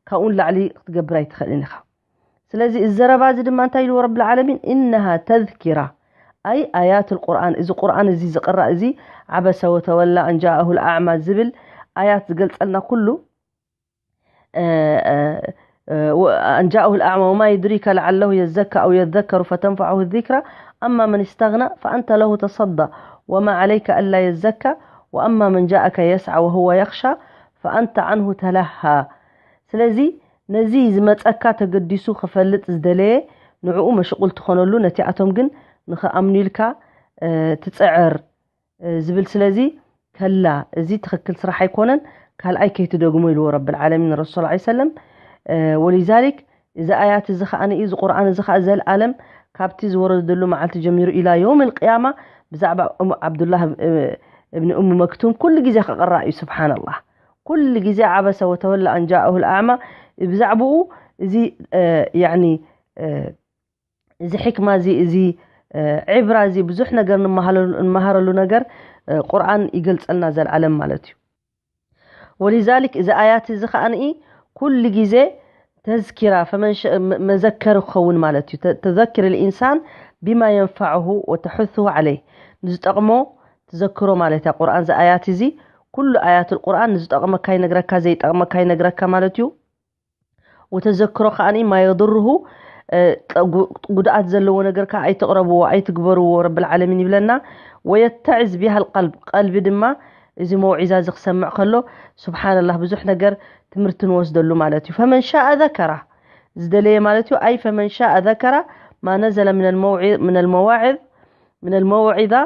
ካብኡ ንላዕሊ ክትገብር ኣይትኽእልን ኢኻ። ስለዚ እዚ ዘረባ እዚ ድማ እንታይ ኢልዎ ረብል ዓለሚን እነሃ ተዝኪራ ኣይ ኣያት ቁርኣን እዚ ቁርኣን እዚ ዝቕራእ እዚ ዓበሰ ወተወላ እንጃአሁ ልኣዕማ ዝብል ኣያት ዝገልፀልና ኩሉ أن جاءه الأعمى وما يدريك لعله يزكى أو يذكر فتنفعه الذكرى أما من استغنى فأنت له تصدى وما عليك ألا يزكى وأما من جاءك يسعى وهو يخشى فأنت عنه تلهى ስለዚ ነዚ ዝመፀካ ተገዲሱ ክፈልጥ ዝደለየ ንዕኡ መሽቁል ትኾነሉ ነቲኣቶም ግን ንኽኣምኑ ኢልካ ትፅዕር ዝብል ስለዚ ከላ እዚ ትኽክል ስራሕ ኣይኮነን ካልኣይ ከይትደግሞ ኢልዎ ረብል ዓለሚን ረሱል ላ ሰለም ወሊዛሊክ እዚ ኣያት እዚ ከዓ ንኢ እዚ ቁርኣን እዚ ከዓ ዘልኣለም ካብቲ ዝወረደሉ መዓልቲ ጀሚሩ ኢላ ዮም ልቅያማ ብዛዕባ ዓብዱላህ እብኒ እሙ መክቱም ኩሉ ግዜ ክቕራእ እዩ ስብሓንላህ ኩሉ ግዜ ዓበሰ ወተወላ ኣንጃአሁ ልኣዕማ ብዛዕባኡ እዚ ያኒ እዚ ሕክማ እዚ እዚ ዕብራ እዚ ብዙሕ ነገር ንመሃረሉ ነገር ቁርኣን ይገልፀልና ዘልዓለም ማለት እዩ ወሊዛሊክ እዚ ኣያት እዚ ከዓ ንኢ ኩሉ ግዜ ተዝኪራ መዘከሪ ክኸውን ማለት እዩ ተዘክር ልኢንሳን ቢማ የንፋዕሁ ወተሑሱ ዓለይ ንዝጠቕሞ ትዘክሮ ማለት እያ ቁርኣን እዚ ኣያት እዚ ኩሉ ኣያት ቁርኣን ንዝጠቕመካ ይነግረካ ዘይጠቕመካ ይነግረካ ማለት እዩ ወተዘክሮ ከኣ ማ የضርሁ ጉድኣት ዘለዎ ነገር ከዓ ኣይትቕረብዎ ኣይትግበርዎ ረብል ዓለሚን ይብለና ወየተዕዝ ቢሃ ቀልብ ቀልቢ ድማ እዚ መውዒዛ እዚ ክሰምዕ ከሎ ስብሓንላህ ብዙሕ ነገር ትምህርቲ ንወስደሉ ማለት እዩ ፈመን ሻአ ዘከራ ዝደለየ ማለት እዩ ኣይ ፈመን ሻአ ዘከራ ማ ነዘለ ምን ልመዋዕዝ من الموعظة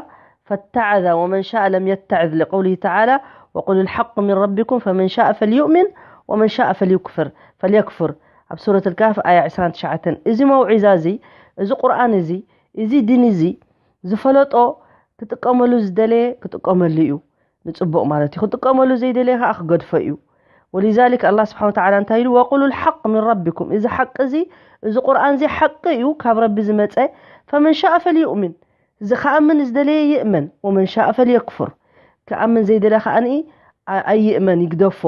فاتعظ ومن شاء لم يتعظ لقوله تعالى وقل الحق من ربكم فمن شاء فليؤمن ومن شاء فليكفر فليكفر ኣብ ሱረት ልካፍ ኣያ ዕስራን ትሽዓተን እዚ መውዒዛ እዚ እዚ ቁርኣን እዚ እዚ ዲን እዚ ዝፈለጦ ክጥቀመሉ ዝደለየ ክጥቀመሉ እዩ ንፅቡቕ ማለት እዩ ክጥቀመሉ ዘይደለየ ከዓ ክገድፎ እዩ ወሊዛሊክ ኣላ ስብሓን ወተዓላ እንታይ ኢሉ ወቁሉ ልሓቅ ምን ረቢኩም እዚ ሓቂ እዚ እዚ ቁርኣን እዚ ሓቂ እዩ ካብ ረቢ ዝመፀ ፈመን ሻእ ፈልዩእምን ዝኸኣምን ዝደለየ ይእመን ወመን ሻእ ፈልየክፉር ክኣምን ዘይደለ ከኣኒ ኣይእመን ይግደፎ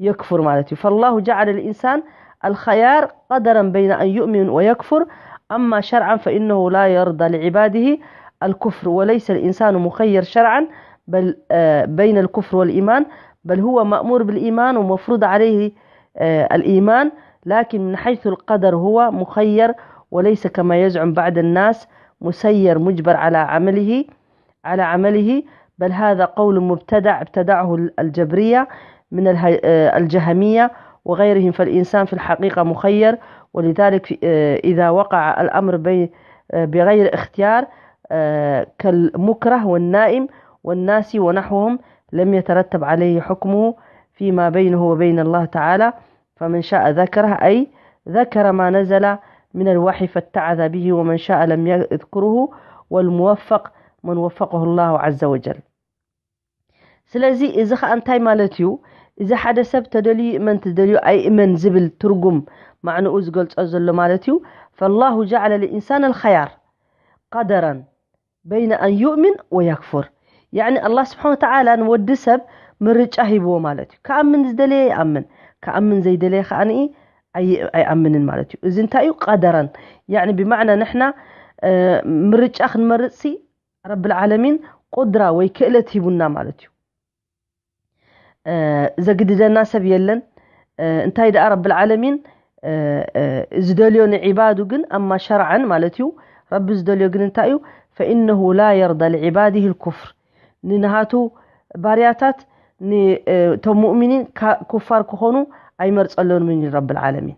يكفر ማለት እዩ فالله جعل الإنسان الخيار قدرا بين أن يؤمن ويكفر أما شرعا فإنه لا يرضى لعباده الكفر وليس الإنسان مخير شرعا بل بين الكفر والإيمان بل هو مأمور بالإيمان ومفروض عليه الإيمان لكن من حيث القدر هو مخير وليس كما يزعم بعض الناس مسير مجبر على عمله على عمله بل هذا قول مبتدع ابتدعه الجبرية من الجهمية وغيرهم فالإنسان في الحقيقة مخير ولذلك إذا وقع الأمر بغير اختيار كالمكره والنائم والناسي ونحوهم لم يترتب عليه حكمه فيما بينه وبين الله تعالى، فمن شاء ذكره، أي ذكر ما نزل من الوحي فاتعظ به، ومن شاء لم يذكره، والموفق من وفقه الله عز وجل. ስለዚ እዚ ኸኣ እንታይ ማለት እዩ? እዚ ሓደ ሰብ ተደልዩ ይእመን፣ ተደልዩ ኣይእመን ዝብል ትርጉም ማዕንኡ ዝገልጾ ዘሎ ማለት እዩ። فالله جعل للإنسان الخيار قدرا بين أن يؤمن ويكفر. ያዕኒ ኣላህ ስብሓን ወተዓላ ንወዲ ሰብ ምርጫ ሂብዎ ማለት እዩ። ክኣምን ዝደለየ ይኣምን፣ ክኣምን ዘይደለየ ከኣ ኣይኣምንን ማለት እዩ። እዚ እንታይ እዩ? ቀደረን። ያዕኒ ብማዕና ንሕና ምርጫ ክንመርጽሲ ረብል ዓለሚን ቁድራ ወይ ክእለት ሂቡና ማለት እዩ። ዘግድደና ሰብ የለን። እንታይ ደኣ ረብል ዓለሚን ዝደልዮ ንዒባዱ ግን ኣማ ሸርዓን ማለት እዩ። ረቢ ዝደልዮ ግን እንታይ እዩ? فإنه لا يرضى لعباده الكفر ንንሃቱ ባርያታት ንቶም ሙእሚኒን ኩፋር ክኾኑ ኣይመርጸሎምን እዩ ረብል ዓለሚን።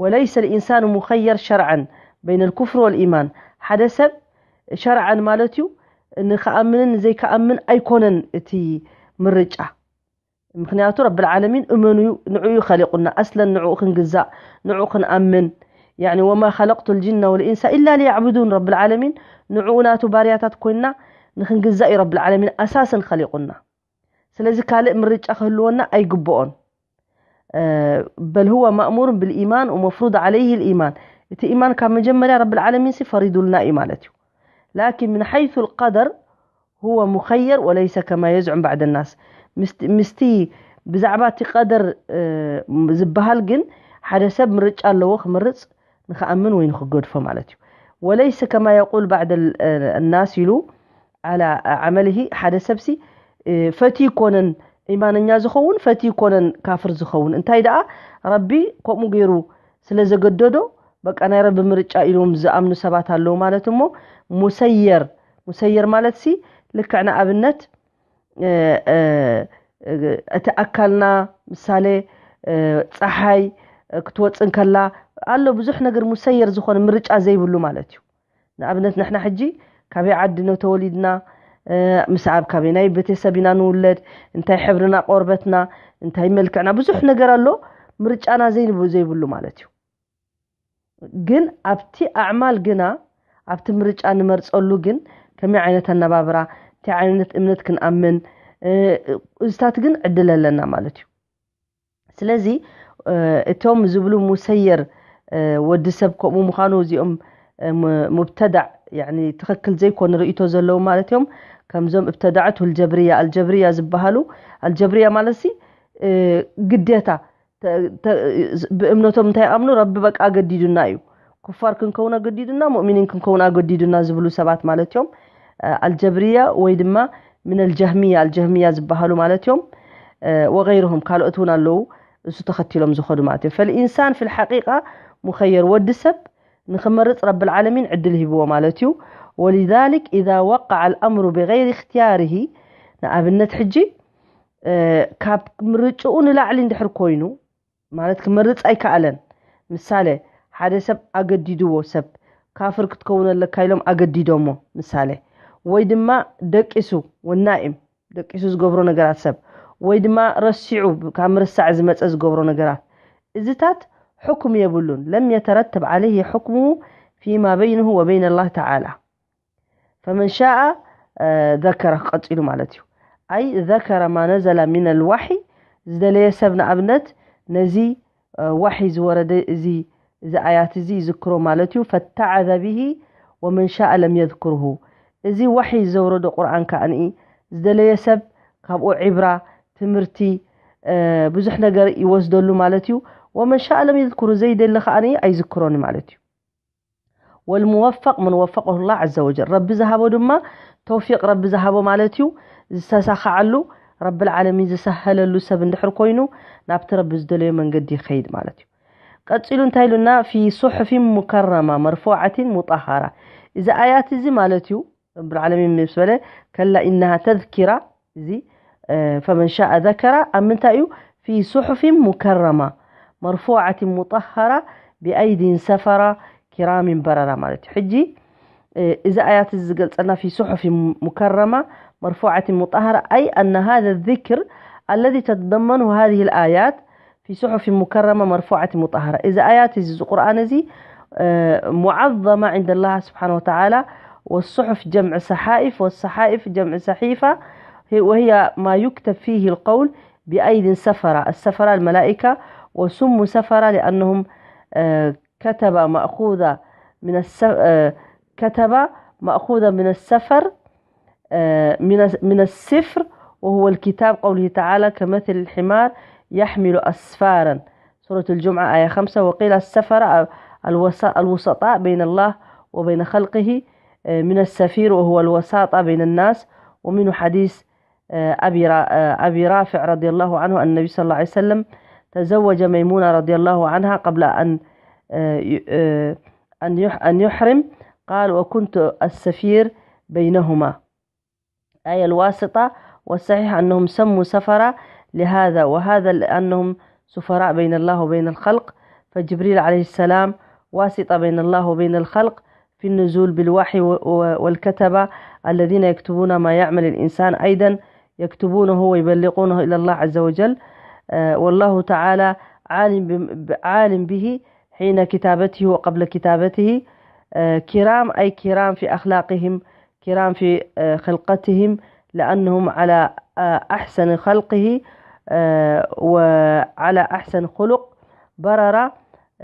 وليس الإنسان مخير شرعا بين الكفر والإيمان ሓደ ሰብ ሸርዓን ማለት እዩ ንክኣምንን ንዘይክኣምን ኣይኮነን እቲ ምርጫ። ምክንያቱ ረብል ዓለሚን እመኑ እዩ፣ ንዕኡ እዩ ኸሊቁና። ኣስለን ንዕኡ ክንግዛእ፣ ንዕኡ ክንኣምን። ያዕኒ وما خلقت الجن والإنس إلا ليعبدون ረብል ዓለሚን ንዕኡ ናቱ ባርያታት ኮይንና ንክንግዛእ እዩ ረብል ዓለሚን ኣሳስን ኸሊቁና። ስለዚ ካልእ ምርጫ ክህልወና ኣይግብኦን። بل هو مأمور بالإيمان ومفروض عليه الإيمان እቲ ኢማን ካብ መጀመርያ ረብል ዓለሚን ሲ ፈሪዱልና እዩ ማለት እዩ። لكن من حيث القدر هو مخير وليس كما يزعم بعض الناس ምስቲ ብዛዕባ እቲ ቀደር ዝበሃል ግን ሓደ ሰብ ምርጫ ኣለዎ ክምርፅ ንክኣምን ወይ ንክገድፎ ማለት እዩ። وليس كما يقول بعض الناس ኢሉ على عمله ሓደ ሰብሲ ፈትዩ ይኮነን ኢማነኛ ዝኸውን ፈትዩ ይኮነን ካፍር ዝኸውን እንታይ ደኣ ረቢ ከምኡ ገይሩ ስለ ዘገደዶ በቃ ናይ ረቢ ምርጫ ኢሎም ዝኣምኑ ሰባት ኣለዉ ማለት እሞ ሙሰየር ሙሰየር ማለት ሲ ልክዕ ንኣብነት እቲ ኣካልና ምሳሌ ፀሓይ ክትወፅእ እንከላ ኣሎ ብዙሕ ነገር ሙሰየር ዝኾነ ምርጫ ዘይብሉ ማለት እዩ። ንኣብነት ንሕና ሕጂ ካበይ ዓዲ ነው ተወሊድና፣ ምስ ኣብ ካበይ ናይ ቤተሰብ ኢና ንውለድ፣ እንታይ ሕብርና ቆርበትና፣ እንታይ መልክዕና ብዙሕ ነገር ኣሎ ምርጫና ዘይብሉ ማለት እዩ። ግን ኣብቲ ኣዕማል ግና ኣብቲ ምርጫ ንመርፀሉ ግን ከመይ ዓይነት ኣነባብራ እንታይ ዓይነት እምነት ክንኣምን እዚታት ግን ዕድል ኣለና ማለት እዩ። ስለዚ እቶም ዝብሉ ሙሰየር ወዲ ሰብ ከምኡ ምዃኑ እዚኦም ሙብተዳዕ ትኽክል ዘይኮነ ርእቶ ዘለዉ ማለት እዮም። ከምዞም እብተዳዕት ልጀብርያ ኣልጀብርያ ዝበሃሉ ኣልጀብርያ ማለት ሲ ግዴታ ብእምነቶም እንታይ ይኣምኑ ረቢ በቃ ኣገዲዱና እዩ ኩፋር ክንከውን ኣገዲዱና ሙእሚኒን ክንከውን ኣገዲዱና ዝብሉ ሰባት ማለት እዮም። ኣልጀብርያ ወይ ድማ ምን ኣልጀህምያ ኣልጀህምያ ዝበሃሉ ማለት እዮም። ወገይርሁም ካልኦት እውን ኣለዉ እሱ ተኸቲሎም ዝኸዱ ማለት እዮም። ፈልኢንሳን ፊል ሓቂቃ ሙኸየር ወዲ ሰብ ንኽመርፅ ረብል ዓለሚን ዕድል ሂብዎ ማለት እዩ። ወሊዛሊክ ኢዛ ወቃዓ ኣልኣምሩ ብገይሪ እክትያርሂ ንኣብነት ሕጂ ካብ ምርጭኡ ንላዕሊ እንድሕር ኮይኑ ማለት ክመርፅ ኣይከኣለን። ምሳሌ ሓደ ሰብ ኣገዲድዎ ሰብ ካፍር ክትከውን ኣለካ ኢሎም ኣገዲዶሞ ምሳሌ ወይ ድማ ደቂሱ ወናኢም ደቂሱ ዝገብሮ ነገራት ሰብ ወይ ድማ ረሲዑ ካብ ምርሳዕ ዝመፀ ዝገብሮ ነገራት እዚታት ሕኩም የብሉን ለም የተረተብ ዓለይህ ሕክሙ ፊማ በይንሁ ወበይን ላህ ተዓላ ፈመን ሻኣ ዘከረ ክቀፂሉ ማለት እዩ። ኣይ ዘከረ ማ ነዘለ ሚን ልዋሒ ዝደለየ ሰብ ንኣብነት ነዚ ዋሒ ዝወረደ እዚ እዚ ኣያት እዚ ይዝክሮ ማለት እዩ። ፈተዓዘ ብሂ ወመን ሻእ ለም የዝኩርሁ እዚ ዋሒ ዘውረዶ ቁርኣን ከኣ ንኢ ዝደለየ ሰብ ካብኡ ዒብራ ትምህርቲ ብዙሕ ነገር ይወስደሉ ማለት እዩ። ወመን ሻእ ለም የዝኩሩ ዘይደሊ ከኣ ንኢ ኣይዝክሮን ማለት እዩ። ወልሙወፈቅ መን ወፈቀሁ ላህ ዘ ወጀል ረቢ ዝሃቦ ድማ ተውፊቅ ረቢ ዝሃቦ ማለት እዩ። ዝተሳኸዓሉ ረቢ ልዓለሚን ዝሰሀለሉ ሰብ እንድሕር ኮይኑ ናብቲ ረቢ ዝደለዮ መንገዲ ይኸይድ ማለት እዩ። ቀፂሉ እንታይ ኢሉና ፊ ሱሑፊን ሙከረማ መርፉዓትን ሙጣሃራ እዚ ኣያት እዚ ማለት እዩ። ረቢ ልዓለሚን ምስ በለ ከላ ኢነሃ ተዝኪራ እዚ ፈመን ሻእ ዘከራ ኣብ ምንታይ እዩ ፊ ሱሑፊን ሙከረማ መርፉዓትን ሙጣሃራ ብኣይዲን ሰፈራ ኪራሚን በረራ ማለት እዩ። ሕጂ እዚ ኣያት እዚ ዝገልፀልና ፊ ሱሑፊን ሙከረማ መርፉዓትን ሙጣሃራ ኣይ ኣነ ሃዘ ዚክር الذي تتضمنه هذه الآيات في صحف مكرمة مرفوعة مطهرة. إذا آيات القرآن زي معظمة عند الله سبحانه وتعالى، والصحف جمع صحائف، والصحائف جمع صحيفة، وهي ما يكتب فيه القول بأيد سفرة. السفرة الملائكة، وسموا سفرة لأنهم آه، كتب مأخوذة من الس... آه، كتب مأخوذة من السفر، آه، من من السفر، وهو الكتاب، قوله تعالى: كمثل الحمار يحمل أسفارا. سورة الجمعة، آية خمسة. وقيل السفر الوسطاء بين الله وبين خلقه، من السفير وهو الوساطة بين الناس. ومنه حديث أبي رافع رضي الله عنه أن النبي صلى الله عليه وسلم تزوج ميمونة رضي الله عنها قبل أن أن يحرم. قال: وكنت السفير بينهما، أي الواسطة. والصحيح أنهم سموا سفرة لهذا وهذا، لأنهم سفراء بين الله وبين الخلق. فجبريل عليه السلام واسطة بين الله وبين الخلق في النزول بالوحي، والكتبة الذين يكتبون ما يعمل الإنسان أيضا يكتبونه ويبلغونه إلى الله عز وجل. والله تعالى عالم به حين كتابته وقبل كتابته. كرام، أي كرام في أخلاقهم، كرام في خلقتهم، لأنهم على أحسن خلقه وعلى أحسن خلق. برر،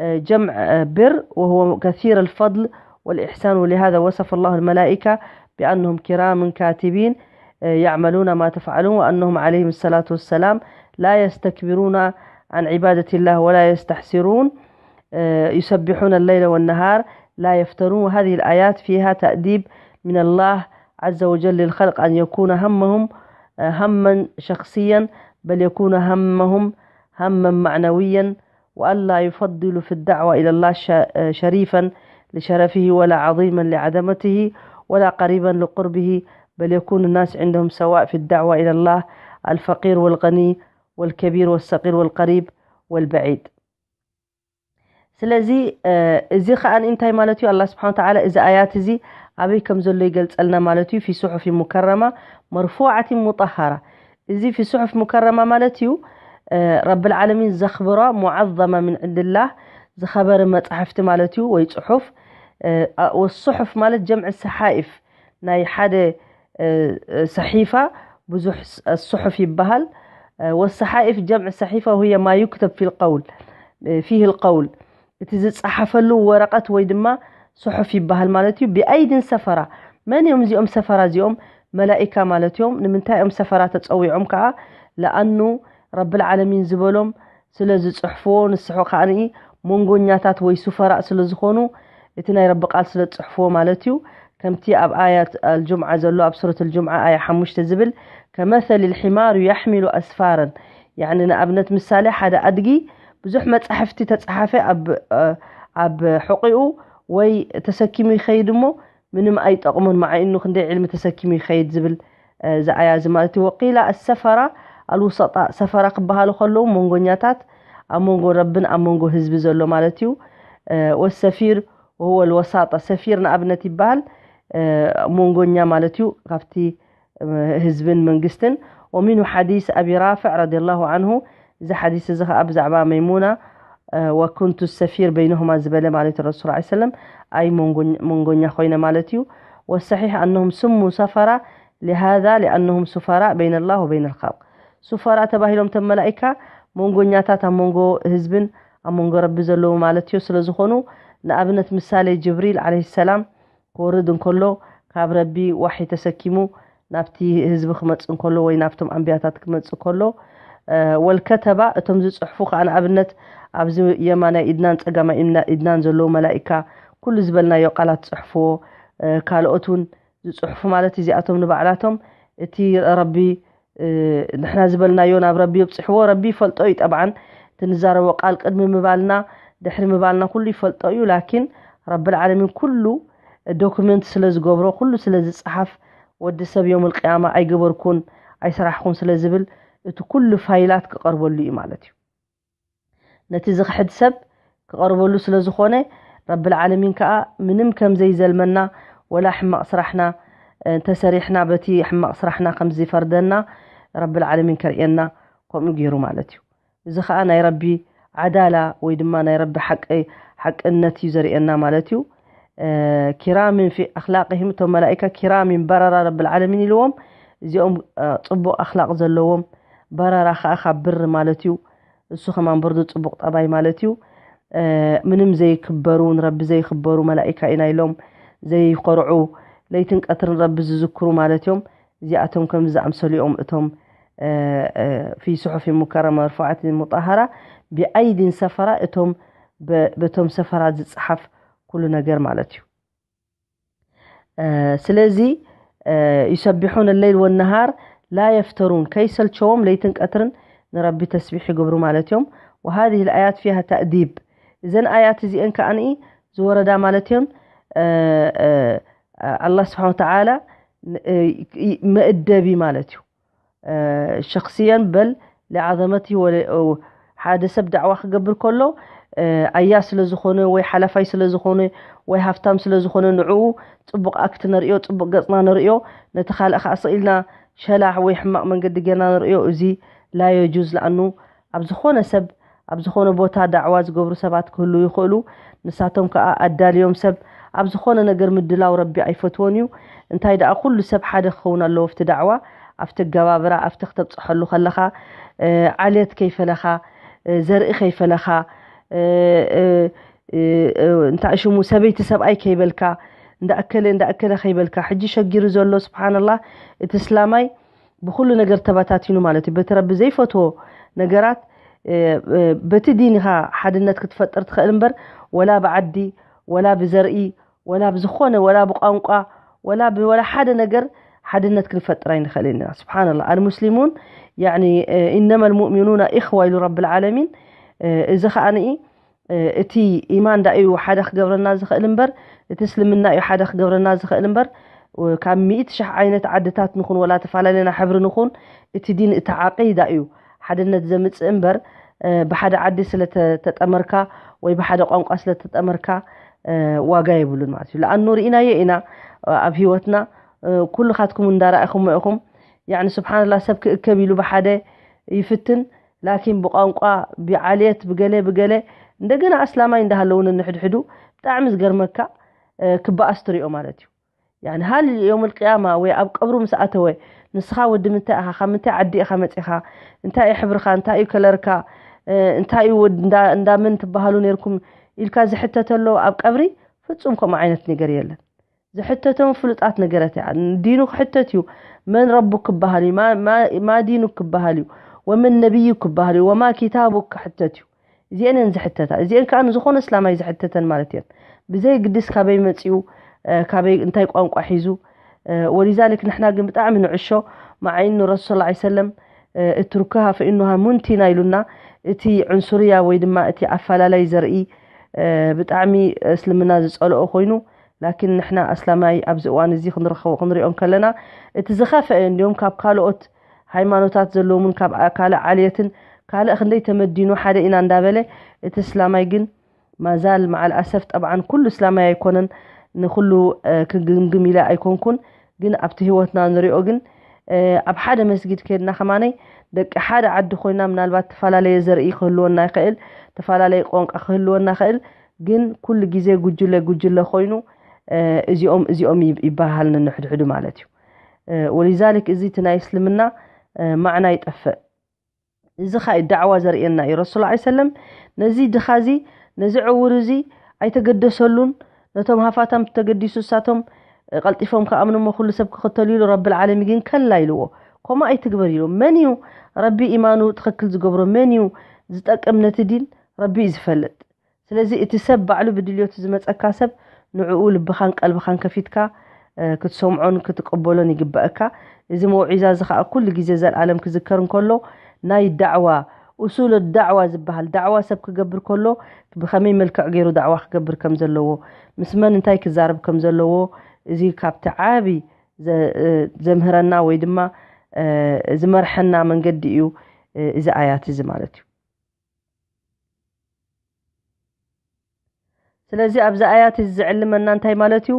جمع بر، وهو كثير الفضل والإحسان. ولهذا وصف الله الملائكة بأنهم كرام كاتبين، يعملون ما تفعلون، وأنهم عليهم الصلاة والسلام لا يستكبرون عن عبادة الله ولا يستحسرون، يسبحون الليل والنهار لا يفترون. وهذه الآيات فيها تأديب من الله عز وجل للخلق، أن يكون همهم هما شخصيا، بل يكون همهم هما معنويا، وألا يفضل في الدعوة إلى الله شريفا لشرفه، ولا عظيما لعظمته، ولا قريبا لقربه، بل يكون الناس عندهم سواء في الدعوة إلى الله، الفقير والغني، والكبير والصغير، والقريب والبعيد. ስለዚ እዚ ከኣ እንታይ ማለት እዩ? ኣላህ ስብሓን ወተዓላ እዚ ኣያት እዚ ኣበይ ከም ዘሎ ይገልጸልና ማለት እዩ። ፊ ሱሑፊ ሙከረማ መርፉዓትን ሙጠሃራ። እዚ ፊ ሱሑፍ ሙከረማ ማለት እዩ፣ ረብል ዓለሚን ዘኽብሮ፣ ሙዓዘማ ምን ዕንድላህ፣ ዝኸበረ መጻሕፍቲ ማለት እዩ፣ ወይ ጽሑፍ። ወሱሑፍ ማለት ጀምዒ ሰሓኢፍ፣ ናይ ሓደ ሰሒፋ ብዙሕ ሱሑፍ ይበሃል። ወሰሓኢፍ ጀምዒ ሰሒፋ ወህየ ማ ዩክተብ ፊል ቀውል፣ ፊህ ልቀውል፣ እቲ ዝጸሓፈሉ ወረቐት ወይ ድማ ሱሑፍ ይበሃል ማለት እዩ። ብኣይድን ሰፈራ፣ መን እዮም እዚኦም ሰፈራ? እዚኦም መላኢካ ማለት እዮም። ንምንታይ እዮም ሰፈራ ተጸዊዖም ከኣ? ለኣኑ ረብል ዓለሚን ዝበሎም ስለ ዝጽሕፍዎ፣ ንስሑ ከኣ መንጎኛታት ወይ ሱፈራእ ስለ ዝኾኑ፣ እቲ ናይ ረቢ ቃል ስለ ዝጽሕፍዎ ማለት እዩ። ከምቲ ኣብ ኣያት ኣልጁምዓ ዘሎ፣ ኣብ ሱረት ኣልጁምዓ ኣያ ሓሙሽተ ዝብል፣ ከመሰል ልሒማር ያሕሚሉ ኣስፋረን፣ ያዕኒ ንኣብነት ምሳሌ ሓደ ኣድጊ ብዙሕ መጻሕፍቲ ተጻሓፈ ኣብ ኣብ ሕቂኡ ወይ ተሰኪሙ ይኸይድ እሞ ምንም ኣይጠቕሙን፣ መዓይኑ ክንደይ ዕልሚ ተሰኪሙ ይኸይድ ዝብል እዚ ኣያ እዚ ማለት እዩ። ወቂላ ኣሰፈራ ኣልውሰጣ፣ ሰፈራ ክበሃሉ ከለዉ መንጎኛታት፣ ኣብ መንጎ ረብን ኣብ መንጎ ህዝቢ ዘሎ ማለት እዩ። ወሰፊር ወሁወ ልወሳጣ፣ ሰፊር ንኣብነት ይበሃል፣ መንጎኛ ማለት እዩ ካብቲ ህዝብን መንግስትን። ወሚንሁ ሓዲስ ኣቢ ራፍዕ ረዲየላሁ ዓንሁ፣ እዚ ሓዲስ እዚ ኸዓ ብዛዕባ መይሙና፣ ወኩንቱ ሰፊር በይነሁማ ዝበለ ማለት ረሱል ዐለይሂ ሰለም፣ ኣይ መንጎኛ ኮይነ ማለት እዩ። ወሰሒሕ ኣነሁም ስሙ ሰፈራ ሊሃዛ ሊኣነሁም ሱፈራ በይነ ላህ ወበይነ ልኸልቅ። ሱፈራ ተባሂሎም ተም መላኢካ መንጎኛታት ኣብ መንጎ ህዝብን ኣብ መንጎ ረቢ ዘለዉ ማለት እዩ። ስለ ዝኾኑ ንኣብነት ምሳሌ ጅብሪል ዐለይሂ ሰላም ክወርድ እንከሎ ካብ ረቢ ዋሒ ተሰኪሙ ናብቲ ህዝቢ ክመጽእ እንከሎ ወይ ናብቶም ኣንብያታት ክመጽእ ከሎ፣ ወልከተባ እቶም ዝጽሕፉ ከኣ ንኣብነት ኣብዚ የማናይ ኢድናን ጸጋማይ ኢድናን ዘለዉ መላኢካ ኩሉ ዝበልናዮ ቃላት ጽሕፍዎ፣ ካልኦት እውን ዝጽሕፉ ማለት እዚኣቶም ንባዕላቶም እቲ ረቢ ንሕና ዝበልናዮ ናብ ረቢ የብጽሕዎ። ረቢ ይፈልጦ እዩ ጠብዓን፣ እቲ ንዛረቦ ቃል ቅድሚ ምባልና ድሕሪ ምባልና ኩሉ ይፈልጦ እዩ። ላኪን ረብል ዓለሚን ኩሉ ዶክመንት ስለ ዝገብሮ፣ ኩሉ ስለ ዝጸሓፍ፣ ወዲ ሰብ ዮም ልቅያማ ኣይገበርኩን ኣይሰራሕኩን ስለ ዝብል እቲ ኩሉ ፋይላት ክቐርበሉ እዩ ማለት እዩ። ነቲ ዝኽሕድ ሰብ ክቐርበሉ ስለ ዝኾነ፣ ረብል ዓለሚን ከኣ ምንም ከም ዘይዘልመና፣ ወላ ሕማቕ ስራሕና እንተሰሪሕና በቲ ሕማቕ ስራሕና ከም ዝፈርደና ረብል ዓለሚን ከርእየና። ከምኡ ገይሩ ማለት እዩ። እዚ ኸዓ ናይ ረቢ ዓዳላ ወይ ድማ ናይ ረቢ ሓቂ ሓቅነት እዩ ዘርእየና ማለት እዩ። ኪራምን ፊ ኣኽላቅሂም፣ እቶም መላኢካ ኪራሚን በረራ ረብል ዓለሚን ኢልዎም። እዚኦም ጽቡቕ ኣኽላቕ ዘለዎም፣ በረራ ኸዓ ካብ ብር ማለት እዩ። እሱ ከማን በርዶ ጽቡቕ ጠባይ ማለት እዩ። ምንም ዘይክበሩ፣ ንረቢ ዘይክበሩ መላኢካ ኢና ኢሎም ዘይኮርዑ፣ ለይትን ቀትርን ረቢ ዝዝክሩ ማለት እዮም። እዚኣቶም ከም ዝኣምሰሉ እዮም እቶም ፊ ሱሑፊ ሙከረማ መርፉዓት ሙጣሃራ ብኣይዲን ሰፈራ፣ እቶም በቶም ሰፈራ ዝፀሓፍ ኩሉ ነገር ማለት እዩ። ስለዚ ዩሰቢሑን ለይል ወነሃር ላ የፍተሩን፣ ከይሰልቸዎም ለይትን ቀትርን ንረቢ ተስቢሕ ይገብሩ ማለት እዮም። وهذه الآيات فيها تأديب። እዘን ኣያት እዚአን ከዓኒ ዝወረዳ ማለት እዮም። ኣላህ ስብሓን ወተዓላ መእደቢ ማለት እዩ። ሸክስየን በል ለዓዘመቲ ሓደ ሰብ ዳዕዋ ክገብር ከሎ ኣያ ስለ ዝኾነ ወይ ሓላፋይ ስለ ዝኾነ ወይ ሃፍታም ስለ ዝኾነ ንዕኡ ፅቡቅ ኣክት ነርእዮ፣ ፅቡቅ ገፅና ነርእዮ፣ ነቲ ካልእ ከዓ ስኢልና ሸላሕ ወይ ሕማቅ መንገዲ ጌርና ነርእዮ። እዚ ላ የጁዝ ለኣኑ ኣብ ዝኾነ ሰብ ኣብ ዝኾነ ቦታ ዳዕዋ ዝገብሩ ሰባት ክህሉ ይኽእሉ። ንሳቶም ከዓ ኣዳልዮም ሰብ ኣብ ዝኾነ ነገር ምድላው ረቢ ኣይፈትዎን እዩ። እንታይ ደኣ ኩሉ ሰብ ሓደ ክኸውን ኣለዎ ኣብቲ ዳዕዋ፣ ኣብቲ ኣገባብራ፣ ኣብቲ ክተብፅሐሉ ከለኻ ዓሌት ከይፈለኻ፣ ዘርኢ ከይፈለኻ፣ እንታይ ሽሙ ሰበይቲ ሰብኣይ ከይበልካ፣ እንዳእከለ እንዳእከለ ከይበልካ። ሕጂ ሸጊሩ ዘሎ ስብሓንላህ እቲ እስላማይ ብኩሉ ነገር ተበታቲኑ ማለት እዩ። በቲ ረቢ ዘይፈትዎ ነገራት በቲ ዲን ኢኻ ሓድነት ክትፈጥር ትኽእል እምበር ወላ ብዓዲ ወላ ብዘርኢ ወላ ብዝኾነ ወላ ብቋንቋ ወላ ብወላ ሓደ ነገር ሓድነት ክንፈጥር ኣይንኽእልን ኢና። ስብሓንላ ኣልሙስሊሙን ኢነማ ልሙእሚኑና ኢኽዋ ኢሉ ረቢ ልዓለሚን። እዚ ከዓ እቲ ኢማን ዳ እዩ ሓደ ክገብረና ዝኽእል እምበር እቲ እስልምና እዩ ሓደ ክገብረና ዝኽእል እምበር ካብ ሚእቲ ሽሕ ዓይነት ዓድታት ንኹን ወላ ተፈላለና ሕብሪ ንኹን እቲ ዲን እቲ ዓቂዳ እዩ ሓድነት ዘምፅእ እምበር ብሓደ ዓዲ ስለተጠመርካ ወይ ብሓደ ቋንቋ ስለተጠመርካ ዋጋ የብሉን ማለት እዩ። ለኣኑ ርኢናዮ ኢና ኣብ ህይወትና ኩልኻትኩም እንዳረኣኹሞ ኢኹም። ያኒ ስብሓንላ ሰብ ክእከብ ኢሉ ብሓደ ይፍትን ላኪን ብቋንቋ ብዓልየት ብገለ ብገለ እንደገና ኣስላማይ እንዳሃለውን ንሕድሕዱ ብጣዕሚ ዝገርመካ ክበኣስ ትሪኦ ማለት እዩ። ያኒ ሃል ዮም ልቅያማ ወይ ኣብ ቀብሩ ምስ ኣተወ ንስኻ ወዲ ምንታይ ኢኻ፣ ካብ ምንታይ ዓዲ ኢኻ መፂኻ፣ እንታይ እዩ ሕብርኻ፣ እንታይ እዩ ከለርካ፣ እንታይ እዩ እንዳምን ትበሃሉ ነርኩም ኢልካ ዝሕተተሎ ኣብ ቀብሪ ፍፁም ከምኡ ዓይነት ነገር የለን። ዝሕተቶም ፍሉጣት ነገረት እያ። ዲኑ ክሕተት እዩ። መን ረቡ ክበሃል እዩ፣ ማ ዲኑ ክበሃል እዩ፣ ወመን ነቢዩ ክበሃል እዩ፣ ወማ ኪታቡ ክሕተት እዩ። እዚአን እየን ዝሕተታ። እዚአን ከዓ ንዝኾነ እስላማይ ዝሕተተን ማለት እየን። ብዘይ ግድስ ካበይ መፂኡ፣ ካበይ እንታይ ቋንቋ ሒዙ። ወሊዛሊክ ንሕና ግን ብጣዕሚ ንዕሾ መዓይኑ ረሱል ላ ሰለም እትርኩሃ ፈኢኑሃ ሙንቲና ኢሉና። እቲ ዕንሱርያ ወይ ድማ እቲ ኣፈላለይ ዘርኢ ብጣዕሚ እስልምና ዝፀልኦ ኮይኑ ላኪን ንሕና ኣስላማይ ኣብዚ እዋን እዚ ክንረኸቦ ክንሪኦ ከለና እቲ ዝኸፈአ እንዲዮም ካብ ካልኦት ሃይማኖታት ዘለዎም እውን ካብ ካልእ ዓልየትን ካልእ ክንደይ ተመዲኑ ሓደ ኢና እንዳበለ እቲ እስላማይ ግን ማዛል መዓል ኣሰፍ ጠብዓን ኩሉ እስላማይ ኣይኮነን ንኩሉ ክግምግም ኢለ ኣይኮንኩን ግን ኣብቲ ህይወትና ንሪኦ ግን ኣብ ሓደ መስጊድ ከድና ከማነይ ደቂ ሓደ ዓዲ ኮይና ምናልባት ተፈላለየ ዘርኢ ክህልወና ይኽእል ተፈላለየ ቋንቋ ክህልወና ይኽእል ግን ኩሉ ግዜ ጉጅለ ጉጅለ ኮይኑ እዚኦም እዚኦም ይበሃል ንንሕድሕዱ ማለት እዩ። ወሊዛሊክ እዚ እቲ ናይ እስልምና ማዕና ይጠፍእ። እዚ ኸዓ ዳዕዋ ዘርእየና እዩ። ረሱል ላ ሰለም ነዚ ድኻ እዚ ነዚ ዕውር እዚ ኣይተገደሰሉን። ነቶም ሃፋታም ተገዲሱ እሳቶም ቀልጢፎም ከኣምንሞ ኩሉ ሰብ ክኽተሉ ኢሉ ረብል ዓለሚ ግን ከላ ኢልዎ። ከምኡ ኣይትግበር ኢሉ። መን እዩ ረቢ ኢማኑ ትኽክል ዝገብሮ? መን እዩ ዝጠቅም ነቲ ዲን? ረቢ እዩ ዝፈልጥ። ስለዚ እቲ ሰብ ባዕሉ ብድልዮቱ ዝመፀካ ሰብ ንዕኡ ልብኻን ቀልብኻን ከፊትካ ክትሰምዖን ክትቀበሎን ይግበአካ። እዚ መውዒዛ እዚ ከዓ ኩሉ ግዜ ዘልኣለም ክዝከር እንከሎ ናይ ዳዕዋ ኡሱል ዳዕዋ ዝበሃል ዳዕዋ ሰብ ክገብር ከሎ ብኸመይ መልክዕ ገይሩ ዳዕዋ ክገብር ከም ዘለዎ ምስ መን እንታይ ክዛረብ ከም ዘለዎ እዚ ካብቲ ዓቢ ዘምህረና ወይ ድማ ዝመርሐና መንገዲ እዩ እዚ ኣያት እዚ ማለት እዩ። ስለዚ ኣብዚ ኣያት እዚ ዝዕልመና እንታይ ማለት እዩ?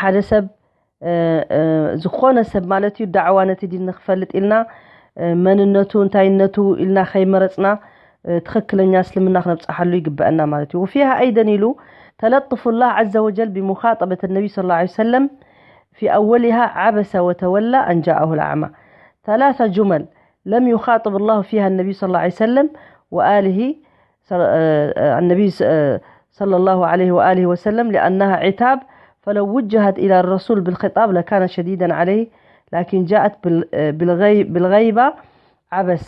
ሓደ ሰብ ዝኾነ ሰብ ማለት እዩ ዳዕዋ ነቲ ዲን ንክፈልጥ ኢልና መንነቱ እንታይነቱ ኢልና ከይመረፅና ትክክለኛ እስልምና ክነብፅሓሉ ይግበአና ማለት እዩ። وفيها أيضا ኢሉ تلطف الله عز وجل بمخاطبة النبي صلى الله عليه وسلم في أولها عبس وتولى أن جاءه الأعمى. ثلاثة جمل لم يخاطب الله فيها النبي صلى الله عليه وسلم وآله النبي صلى الله عليه وآله وسلم لأنها عتاب، فلو وجهت إلى الرسول بالخطاب لكان شديدا عليه، لكن جاءت بالغيبة عبس.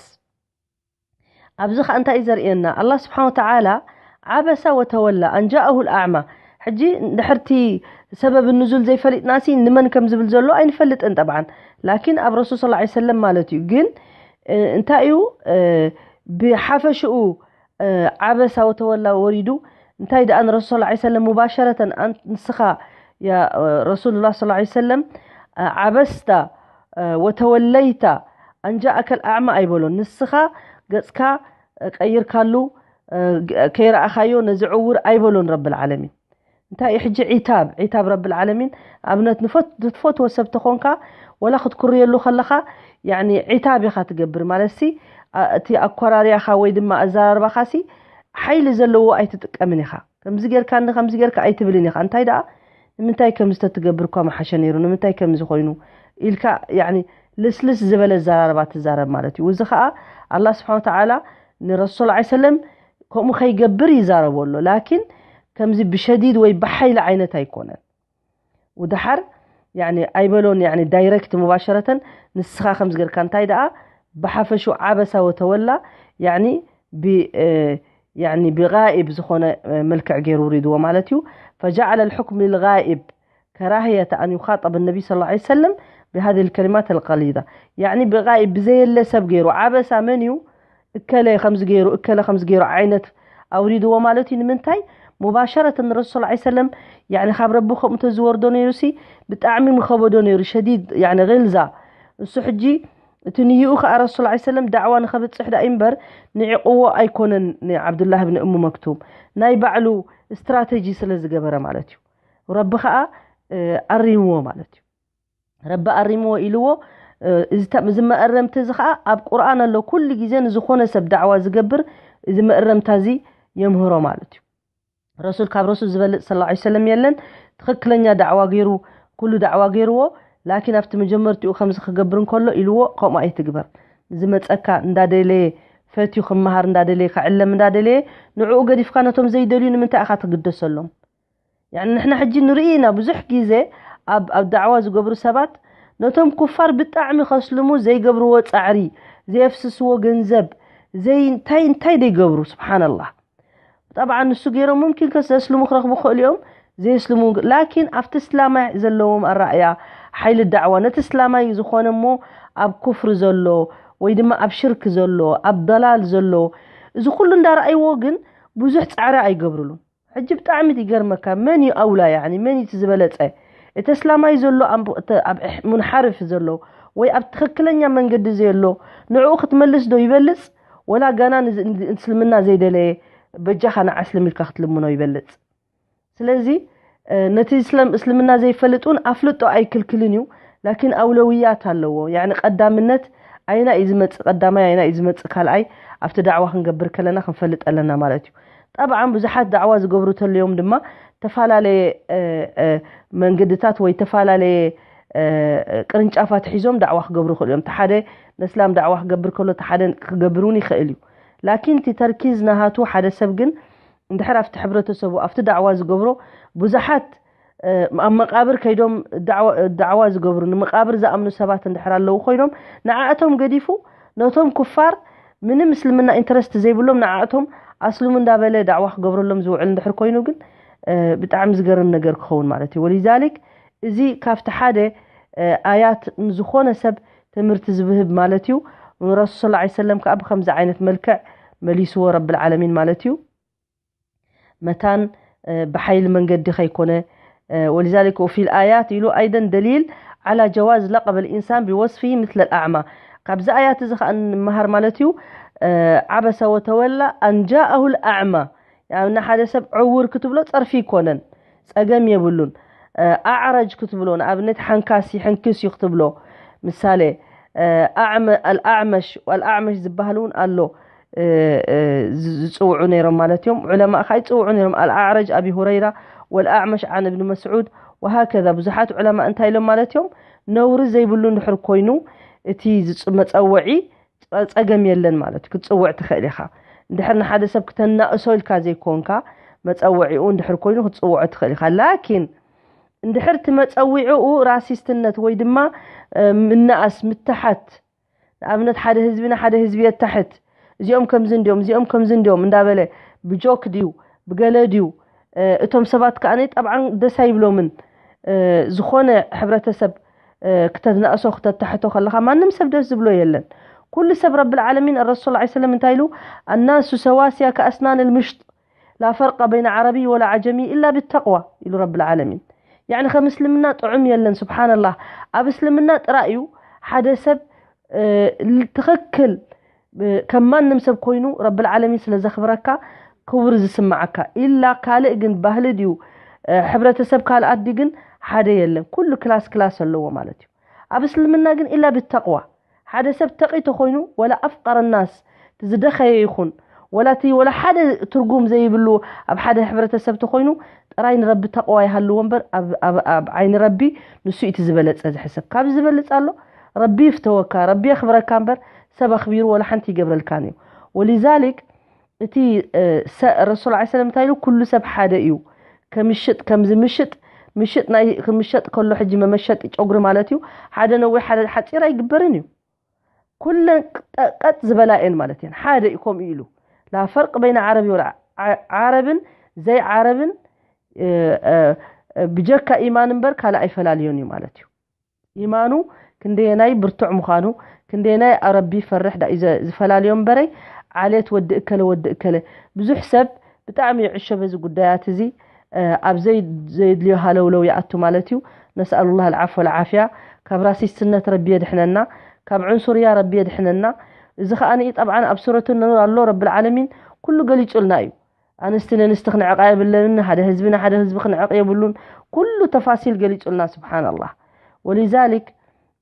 ኣብዚ ኸ እንታይ እዩ ዘርእየና? ኣላ ስብሓን ወተዓላ ዓበሰ ወተወላ ኣንጃአሁ ልኣዕማ። ሕጂ ድሕርቲ ሰበብ ንዙል ዘይፈሊጥናሲ ንመን ከም ዝብል ዘሎ ኣይንፈልጥን ጠብዓን፣ ላኪን ኣብ ረሱል ስ ሰለም ማለት እዩ። ግን እንታይ እዩ ብሓፈሽኡ ዓበሳ ወተወላ ወሪዱ? እንታይ ደኣ ንረሱል ስ ሰለም ሙባሸረተን ንስኻ ረሱሉላ ስ ሰለም ዓበስታ ወተወለይታ ኣንጃኣከል ኣዕማ ኣይበሎን። ንስኻ ገጽካ ቀይርካሉ ከይረኣኻዮ ነዚ ዕውር ኣይበሎን ረብል ዓለሚን። እንታይ እዩ ሕጂ ዒታብ ዒታብ ረብል ዓለሚን? ኣብነት ንፈት- ንትፈትዎ ሰብ ተኾንካ ወላ ክትኩርየሉ ከለኻ ያኒ ዒታብ ኢኻ ትገብር ማለት ሲ እቲ ኣኮራርያኻ ወይ ድማ ኣዘራርባኻ ሲ ሓይሊ ዘለዎ ኣይትጥቀምን ኢኻ። ከምዚ ጌርካኒ ከምዚ ጌርካ ኣይትብልን ኢኻ። እንታይ ደኣ ንምንታይ ከምዚ ተትገብር እኳ መሓሸ ነይሩ፣ ንምንታይ ከምዚ ኮይኑ ኢልካ ያኒ ልስልስ ዝበለ ኣዘራርባ ትዛረብ ማለት እዩ። እዚ ኸዓ ኣላ ስብሓን ወተዓላ ንረሱል ስ ሰለም ከምኡ ከይገብር ይዛረቦ ኣሎ። ላኪን ከምዚ ብሸዲድ ወይ ብሓይሊ ዓይነት ኣይኮነን። ወድሓር ያኒ ኣይበሎን ያኒ ዳይረክት ሙባሸረተን ንስኻ ከምዚ ጌርካ እንታይ ደኣ ብሓፈሹ ዓበሳ ወተወላ ያኒ ብ ያኒ ብጋኢብ ዝኾነ መልክዕ ገይሩ ውሪድዎ ማለት እዩ። فجعل الحكم للغائب كراهية أن يخاطب النبي صلى الله عليه وسلم بهذه الكلمات الغليظة. ያኒ ብጋኢብ ብዘየለ ሰብ ገይሩ ዓበሳ መን እዩ እከለ ከምዚ ገይሩ እከለ ከምዚ ገይሩ ዓይነት ኣውሪድዎ ማለት እዩ። ንምንታይ ሙባሸረተን ንረሱል ስ ሰለም ያኒ ካብ ረቢ ከምኡ ተዝወርዶ ነይሩ ሲ ብጣዕሚ ምኸበዶ ነይሩ። ሸዲድ ያኒ ግልዛ እሱ ሕጂ እቲ ንይኡ ከኣ ረሱል ስ ሰለም ዳዕዋ ንኸብፅሕ ዳእ እምበር ንዒቕዎ ኣይኮነን። ንዓብዱላህ ብን እሙ መክቱም ናይ ባዕሉ ስትራተጂ ስለ ዝገበረ ማለት እዩ። ረቢ ከኣ ኣሪምዎ ማለት እዩ። ረቢ ኣሪምዎ ኢልዎ። እዚ ተ- እዚ መእረምቲ እዚ ከኣ ኣብ ቁርኣን ኣሎ። ኩሉ ግዜ ንዝኾነ ሰብ ዳዕዋ ዝገብር እዚ መእረምታ እዚ የምህሮ ማለት እዩ። ረሱል ካብ ረሱል ዝበልፅ ስለ ላ ሰለም የለን። ትኽክለኛ ዳዕዋ ገይሩ ኩሉ ዳዕዋ ገይርዎ። ላኪን ኣብቲ መጀመርቲኡ ከምዚ ክገብር እንከሎ ኢልዎ ከምኡ ኣይትግበር። ዝመፀካ እንዳደለየ ፈትዩ ክመሃር እንዳደለየ ክዕለም እንዳደለየ ንዕኡ ገዲፍካ ነቶም ዘይደልዩ ንምንታይ ኢኻ ትግደሰሎም? ያኒ ንሕና ሕጂ ንርኢ ኢና ብዙሕ ግዜ ኣብ ኣብ ዳዕዋ ዝገብሩ ሰባት ነቶም ኩፋር ብጣዕሚ ከስልሙ ዘይገብርዎ ጻዕሪ፣ ዘየፍስስዎ ገንዘብ፣ ዘይ እንታይ እንታይ ዘይገብሩ። ስብሓንላህ። ጠብዓ ንሱ ገይሮም ሙምኪን ከስ ዘስልሙ ክረኽቡ ክኽእሉ እዮም። ዘየስልሙ ላኪን ኣብቲ እስላማይ ዘለዎም ኣራእያ ሓይሊ ዳዕዋ ነቲ እስላማይ ዝኾነ እሞ ኣብ ኩፍሪ ዘሎ ወይ ድማ ኣብ ሽርክ ዘሎ ኣብ ደላል ዘሎ እዚ ኩሉ እንዳረኣይዎ ግን ብዙሕ ፃዕሪ ኣይገብርሉን። ሕጂ ብጣዕሚ ይገርመካ፣ መን እዩ ኣውላ? ያኒ መን እዩ እቲ ዝበለፀ? እቲ እስላማይ ዘሎ ኣብ እቲ ኣብ እሕ- ሙንሓርፍ ዘሎ ወይ ኣብ ትኽክለኛ መንገዲ ዘየሎ ንዕኡ ክትመልስ ዶ ይበልፅ? ወላ ጋና ንዝ- ንእስልምና ዘይደለየ በጃኻ ንዓስልም ኢልካ ክትልምኖ ይበልፅ? ስለዚ እ፣ ነቲ እስለም እስልምና ዘይፈልጥ እውን ኣፍልጦ ኣይክልክልን እዩ። ላኪን ኣውለውያት ኣለዎ። ያኒ ቀዳምነት ኣይና እዩ ዝመፅእ ቀዳማይ ኣይና እዩ ዝመፅእ ካልኣይ ኣብቲ ዳዕዋ ክንገብር ከለና ክንፈልጥ ኣለና ማለት እዩ። ጠብዓን ብዙሓት ዳዕዋ ዝገብሩ ተለዮም ድማ ተፈላለየ እ፣ እ፣ መንገድታት ወይ ተፈላለየ እ፣ ቅርንጫፋት ሒዞም ዳዕዋ ክገብሩ ይኽእሉ እዮም። እቲ ሓደ ነስላም ዳዕዋ ክገብር ከሎ እቲ ሓደ ክገብር እውን ይኽእል እዩ። ላኪን እቲ ተርኪዝ ናሃቱ ሓደ ሰብ ግን እንድሕር ኣብቲ ሕብረተሰቡ ኣብቲ ዳዕዋ ዝገብሮ ብዙሓት ኣብ መቃብር ከይዶም ዳዕዋ ዝገብሩ ንመቃብር ዝኣምኑ ሰባት እንድሕር ኣለዉ ኮይኖም ንዓእቶም ገዲፉ ነቶም ኩፋር ምንም እስልምና ኢንተረስት ዘይብሎም ንዓእቶም ኣስልሙ እንዳበለ ዳዕዋ ክገብረሎም ዝውዕል እንድሕር ኮይኑ ግን ብጣዕሚ ዝገርም ነገር ክኸውን ማለት እዩ። ወሊዛሊክ እዚ ካብቲ ሓደ ኣያት ንዝኾነ ሰብ ትምህርቲ ዝብህብ ማለት እዩ። ንረሱል ስ ሰለም ከዓ ብከምዚ ዓይነት መልክዕ መሊስዎ ረብል ዓለሚን ማለት እዩ። መታን ብሓይሊ መንገዲ ከይኮነ ولذلك وفي الآيات ኢሉ أيضا دليل على جواز لقب الإنسان بوصفه مثل الأعمى። ካብዚ ኣያት እዚ ከዓ እንመሃር ማለት እዩ። عبس وتولى أن جاءه الأعمى ንኣብነት ሓደ ሰብ ዕውር ክትብሎ ፀርፊ ይኮነን፣ ፀገም የብሉን። ኣዕረጅ ክትብሎ ንኣብነት ሓንካሲ ሕንክስ እዩ ክትብሎ ምሳሌ ኣልኣዕመሽ ዝበሃል እውን ኣሎ ዝፅውዑ ነይሮም ማለት እዮም። ዑለማ ከዓ ይፅውዑ ነይሮም። ኣልኣዕረጅ፣ ኣቢ ሁረይራ፣ ወልኣዕመሽ ዓን እብኒ መስዑድ፣ ወሃከዛ ብዙሓት ዑለማ እንታይ ኢሎም ማለት እዮም? ነውሪ ዘይብሉ እንድሕር ኮይኑ እቲ መፀወዒ ፀገም የለን ማለት እዩ። ክትፅውዕ ትኽእል ኢኻ። እንድሕር ንሓደ ሰብ ክተናእሶ ኢልካ ዘይኮንካ፣ መፀወዒኡ እንድሕር ኮይኑ ክትፅውዖ ትኽእል ኢኻ። ላኪን እንድሕር እቲ መፀዊዕኡ ራሲስትነት ወይ ድማ ምናኣስ፣ ምትሓት፣ ንኣብነት ሓደ ህዝቢ ንሓደ ህዝቢ የታሕት፣ እዚኦም ከምዚ እንዲዮም፣ እዚኦም ከምዚ እንዲዮም እንዳበለ ብጆክ ድዩ ብገለ ድዩ፣ እቶም ሰባት ከኣ ጠብዓን ደስ ኣይብሎምን። ዝኾነ ሕብረተሰብ ክተናእሶ ክተታሕቶ ከለኻ ማንም ሰብ ደስ ዝብሎ የለን። ኩሉ ሰብ ረብል ዓለሚን ረሱል ላ ሰለም እንታይ ኢሉ ኣናሱ ሰዋሲያ ከኣስናን ልምሽጥ ላ ፈርቀ በይነ ዓረቢ ወላ ዓጀሚ ኢላ ብተቕዋ ኢሉ ረብል ዓለሚን። ያዕኒ ከም እስልምና ጥዑም የለን። ስብሓንላህ፣ ኣብ እስልምና ጥራይ እዩ ሓደ ሰብ ትኽክል ከም ማንም ሰብ ኮይኑ ረብል ዓለሚን ስለ ዘኽብረካ ክቡር ዝስማዓካ። ኢላ ካልእ ግን ባህሊ ድዩ ሕብረተሰብ ካልኣት ድዩ ግን ሓደ የለን። ኩሉ ክላስ ክላስ ኣለዎ ማለት እዩ። ኣብ እስልምና ግን ኢላ ብተቕዋ ሓደ ሰብ ተቒ ተኾይኑ ወላ ኣፍቀረ ናስ ዝደኸየ ይኹን ወላ እቲ ወላ ሓደ ትርጉም ዘይብሉ ኣብ ሓደ ሕብረተሰብ ተኾይኑ ጥራይ ንረቢ ተቕዋ ይሃልዎ እምበር ኣብ ዓይኒ ረቢ ንሱ እቲ ዝበለፀ ዝሕሰብ። ካብ ዝበልፅ ኣሎ ረቢ ይፍተወካ፣ ረቢ የኽብረካ እምበር ሰብ ኣኽቢሩ ወላ ሓንቲ ይገብረልካን እዩ። ወሊዛሊክ እቲ ረሱል ላ ሰለም እንታይ ኢሉ? ኩሉ ሰብ ሓደ እዩ። ከምሽጥ ከምዚ ምሽጥ ምሽጥ ናይ ክምሸጥ ከሎ ሕጂ መመሸጢ ጨጉሪ ማለት እዩ። ሓደ ነዊሕ ሓደ ሓፂር ኣይግበርን እዩ። ኩለን ቀጥ ዝበላ እየን ማለት እየን። ሓደ እዩ ከምኡ ኢሉ ላ ፈርቅ በይነ ዓረቢ ወላ ዓረብን ዘይ ዓረብን ብጀካ ኢማን እምበር ካልእ ኣይፈላልዮን እዩ ማለት እዩ። ኢማኑ ክንደየናይ ብርቱዕ ምዃኑ ክንደየናይ ኣረቢ ፈርሕ ዳ እዩ ዝፈላልዮ እምበረይ ዓሌት ወዲ እከለ ወዲ እከለ ብዙሕ ሰብ ብጣዕሚ ይዕሾ በዚ ጉዳያት እዚ ኣብ ዘየድልዮ ሃለውለው ይኣቱ ማለት እዩ። ነስኣሉላህ ኣልዓፍ ወልዓፍያ። ካብ ራሲስትነት ረቢ የድሕነና፣ ካብ ዕንሱርያ ረቢ የድሕነና። እዚ ከኣ ንኢ ጠብዓን ኣብ ሱረቱ ኑር ኣሎ ረብል ዓለሚን ኩሉ ገሊጹልና እዩ። ኣንስቲ ነንስቲ ክንዕቃ የብለንን፣ ሓደ ህዝቢ ንሓደ ህዝቢ ክንዕቕ የብሉን። ኩሉ ተፋሲል ገሊጹልና ስብሓንላህ። ወሊዛሊክ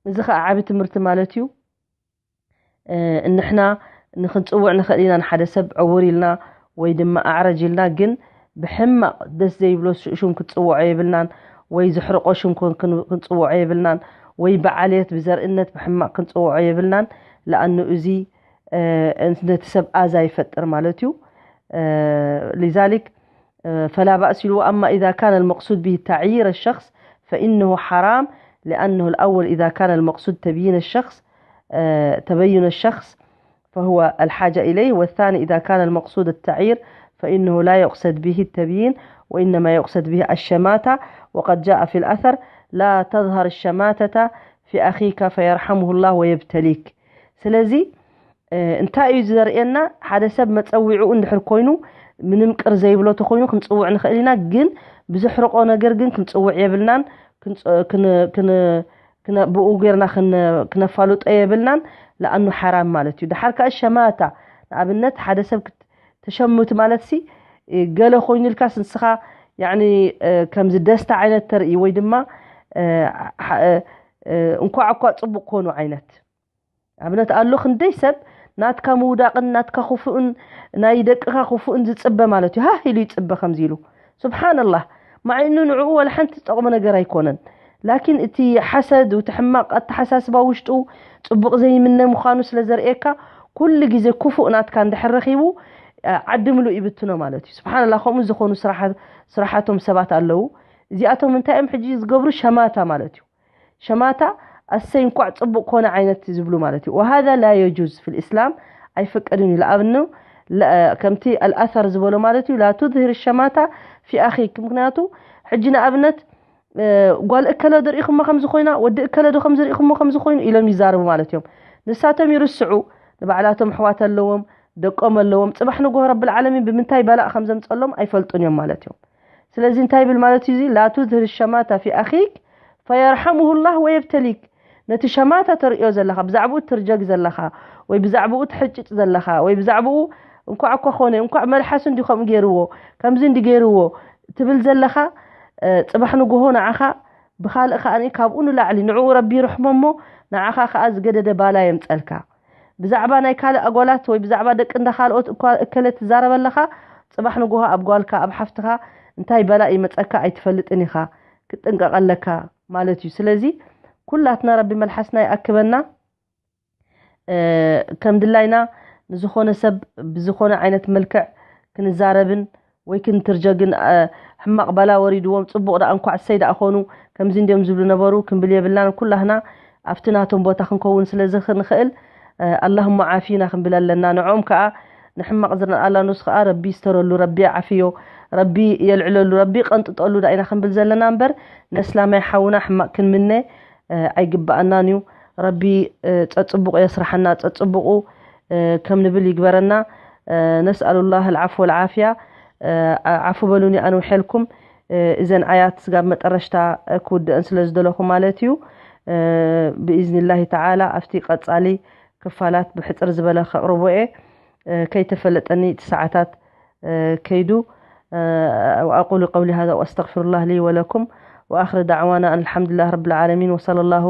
እዚ ከኣ ዓቢ ትምህርቲ ማለት እዩ። እንሕና ንክንፅውዕ ንኽእል ኢና ንሓደ ሰብ ዕውር ኢልና ወይ ድማ ኣዕረጅ ኢልና ግን ብሕማቕ ደስ ዘይብሎ ሹም ክትፅውዖ የብልናን ወይ ዝሕርቆ ሹም ክንፅውዖ የብልናን ወይ ብዓልየት ብዘርእነት ብሕማቕ ክንፅውዖ የብልናን። ለኣኑ እዚ ነቲ ሰብ ኣዛ ይፈጥር ማለት እዩ። لذلك فلا بأس له. أما إذا كان المقصود به تعيير الشخص فإنه حرام، لأنه الأول إذا كان المقصود تبيين الشخص تبين الشخص فهو الحاجة إليه، والثاني إذا كان المقصود التعيير فإنه لا يقصد به التبيين وإنما يقصد به الشماتة، وقد جاء في الأثر لا تظهر الشماتة في أخيك فيرحمه الله ويبتليك. ስለዚ እንታይ እዩ ዘርእየና? ሓደ ሰብ መፀዊዕኡ እንድሕር ኮይኑ ምንም ቅር ዘይብሎ ተኮይኑ ክንፅውዕ ንኽእል ኢና፣ ግን ብዘሕርቆ ነገር ግን ክንፅውዕ የብልናን። ብኡ ጌርና ክነፋልጦ የብልናን። ለኣኑ ሓራም ማለት እዩ። ድሓር ከዓ ሸማታ ንኣብነት ሓደ ሰብ ተሸምት ማለት ሲ ገለ ኮይኑ ኢልካስ ንስኻ ከምዚ ደስታ ዓይነት ተርኢ ወይ ድማ እንኳዕ እኳ ፅቡቅ ኮኑ ዓይነት ኣብነት ኣሎ ክንደይ ሰብ ናትካ ምውዳቕን ናትካ ክፉእን ናይ ደቅኻ ክፉእን ዝጽበ ማለት እዩ። ሃህ ኢሉ ይጽበ ከምዚ ኢሉ። ስብሓንላህ። ማዕኑ ንዕኡ ወላ ሓንቲ ዝጠቕሞ ነገር ኣይኮነን። ላኪን እቲ ሓሰድ፣ እቲ ሕማቕ ኣተሓሳስባ ውሽጡ ጽቡቕ ዘይምነ ምዃኑ ስለ ዘርእየካ ኩሉ ግዜ ክፉእ ናትካ እንድሕር ረኺቡ ዓዲ ምሉእ ይብትኖ ማለት እዩ። ስብሓንላህ። ከምኡ ዝኾኑ ስራሓቶም ሰባት ኣለዉ። እዚኣቶም እንታይ እዮም ሕጂ ዝገብሩ? ሸማታ ማለት እዩ። ሸማታ ኣሰይ እንኳዕ ፅቡቅ ኮነ ዓይነት ዝብሉ ማለት እዩ። وهذا لا يجوز في الإسلام ኣይፈቀድን እዩ። ለኣብኑ ከምቲ ኣልኣሰር ዝበሎ ማለት እዩ لا تظهر الشماتة في أخيك ምክንያቱ ሕጂ ንኣብነት ጓል እከለ ድርኢኹሞ ከምዚ ኮይና ወዲ እከለ ዶ ከምዚ ርኢኹሞ ከምዚ ኮይኑ ኢሎም ይዛረቡ ማለት እዮም። ንሳቶም ይርስዑ ንባዕላቶም ኣሕዋት ኣለዎም ደቆም ኣለዎም ፅባሕ ንጎሆ ረብል ዓለሚን ብምንታይ በላእ ከም ዘምፀሎም ኣይፈልጡን እዮም ማለት እዮም። ስለዚ እንታይ ይብል ማለት እዩ እዚ لا تظهر الشماتة في أخيك فيرحمه الله ويبتليك ነቲ ሸማታ ተርእዮ ዘለኻ ብዛዕባኡ ትርጀግ ዘለኻ ወይ ብዛዕባኡ ትሕጭጭ ዘለኻ ወይ ብዛዕባኡ እንኳዕ እኳ ኮነ እንኳዕ መልሓሱ እንዲ ከምኡ ገይርዎ ከምዚ እንዲ ገይርዎ ትብል ዘለኻ ፅባሕ ንጎሆ ንዓኻ ብኻልእ ከኣ ካብኡ ንላዕሊ ንዕኡ ረቢ ይርሕሞ እሞ ንዓኻ ከኣ ዝገደደ ባላ የምጸልካ። ብዛዕባ ናይ ካልእ ኣጓላት ወይ ብዛዕባ ደቂ እንዳ ካልኦት እኳ እከለ ትዛረብ ኣለኻ፣ ጽባሕ ንጎሆ ኣብ ጓልካ፣ ኣብ ሓፍትኻ እንታይ በላእ ይመጸካ ኣይትፈልጥን ኢኻ፣ ክትጥንቀቕ ኣለካ ማለት እዩ። ስለዚ ኩላትና ረቢ መልሓስና ይኣክበና። እ፣ ከም ድላይና ንዝኾነ ሰብ ብዝኾነ ዓይነት መልክዕ ክንዛረብን ወይ ክንትርጀግን፣ እ፣ ሕማቕ ባላ ወሪድዎም ጽቡቕ ደኣ እንኳዕ እሰይ ደኣ ኾኑ፣ ከምዚ እንዲዮም ዝብሉ ነበሩ ክንብል የብልናን። ኩላህና ኣብቲ ናቶም ቦታ ክንከውን ስለ ዝኽንኽእል፣ እ፣ ኣላሁማ ዓፊና ክንብል ኣለና። ንዕኦም ከኣ ንሕማቕ ዝረኣላ ኖስ ከኣ ረቢ ይስተረሉ፣ ረቢ ይዓፍዮ፣ ረቢ የልዕለሉ፣ ረቢ ቀንጥጠሉ ደኣ ኢና ክንብል ዘለና እምበር ነስላማይ ሓውና ሕማቕ ክንምነ፣ እ፣ ኣይግባኣናን እዩ። ረቢ፣ እ፣ ጸጽቡቑ የስርሓና፣ ጸጽቡቑ፣ እ፣ ከም ንብል ይግበረና። እ፣ ነስኣሉላህ ኣልዓፍወ ወልዓፍያ። እ፣ ዓፉ በሉኒ ኣንውሐልኩም። እ፣ እዘን ኣያት ስጋብ መጠረሽታ፣ እ፣ ክውድአን ስለ ዝደለኹ ማለት እዩ። እ፣ ብኢዝኒላሂ ተዓላ ኣብቲ ቀጻሊ ክፋላት ብሕጽር ዝበለ ከቕርቦ እየ። እ፣ ከይተፈለጠኒ እቲ ሰዓታት፣ እ፣ ከይዱ። እ፣ وأقول قولي هذا وأستغفر الله لي ولكم، وآخر دعوانا أن الحمد لله رب العالمين، وصلى الله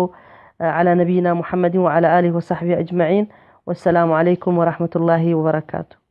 على نبينا محمد وعلى آله وصحبه أجمعين، والسلام عليكم ورحمة الله وبركاته.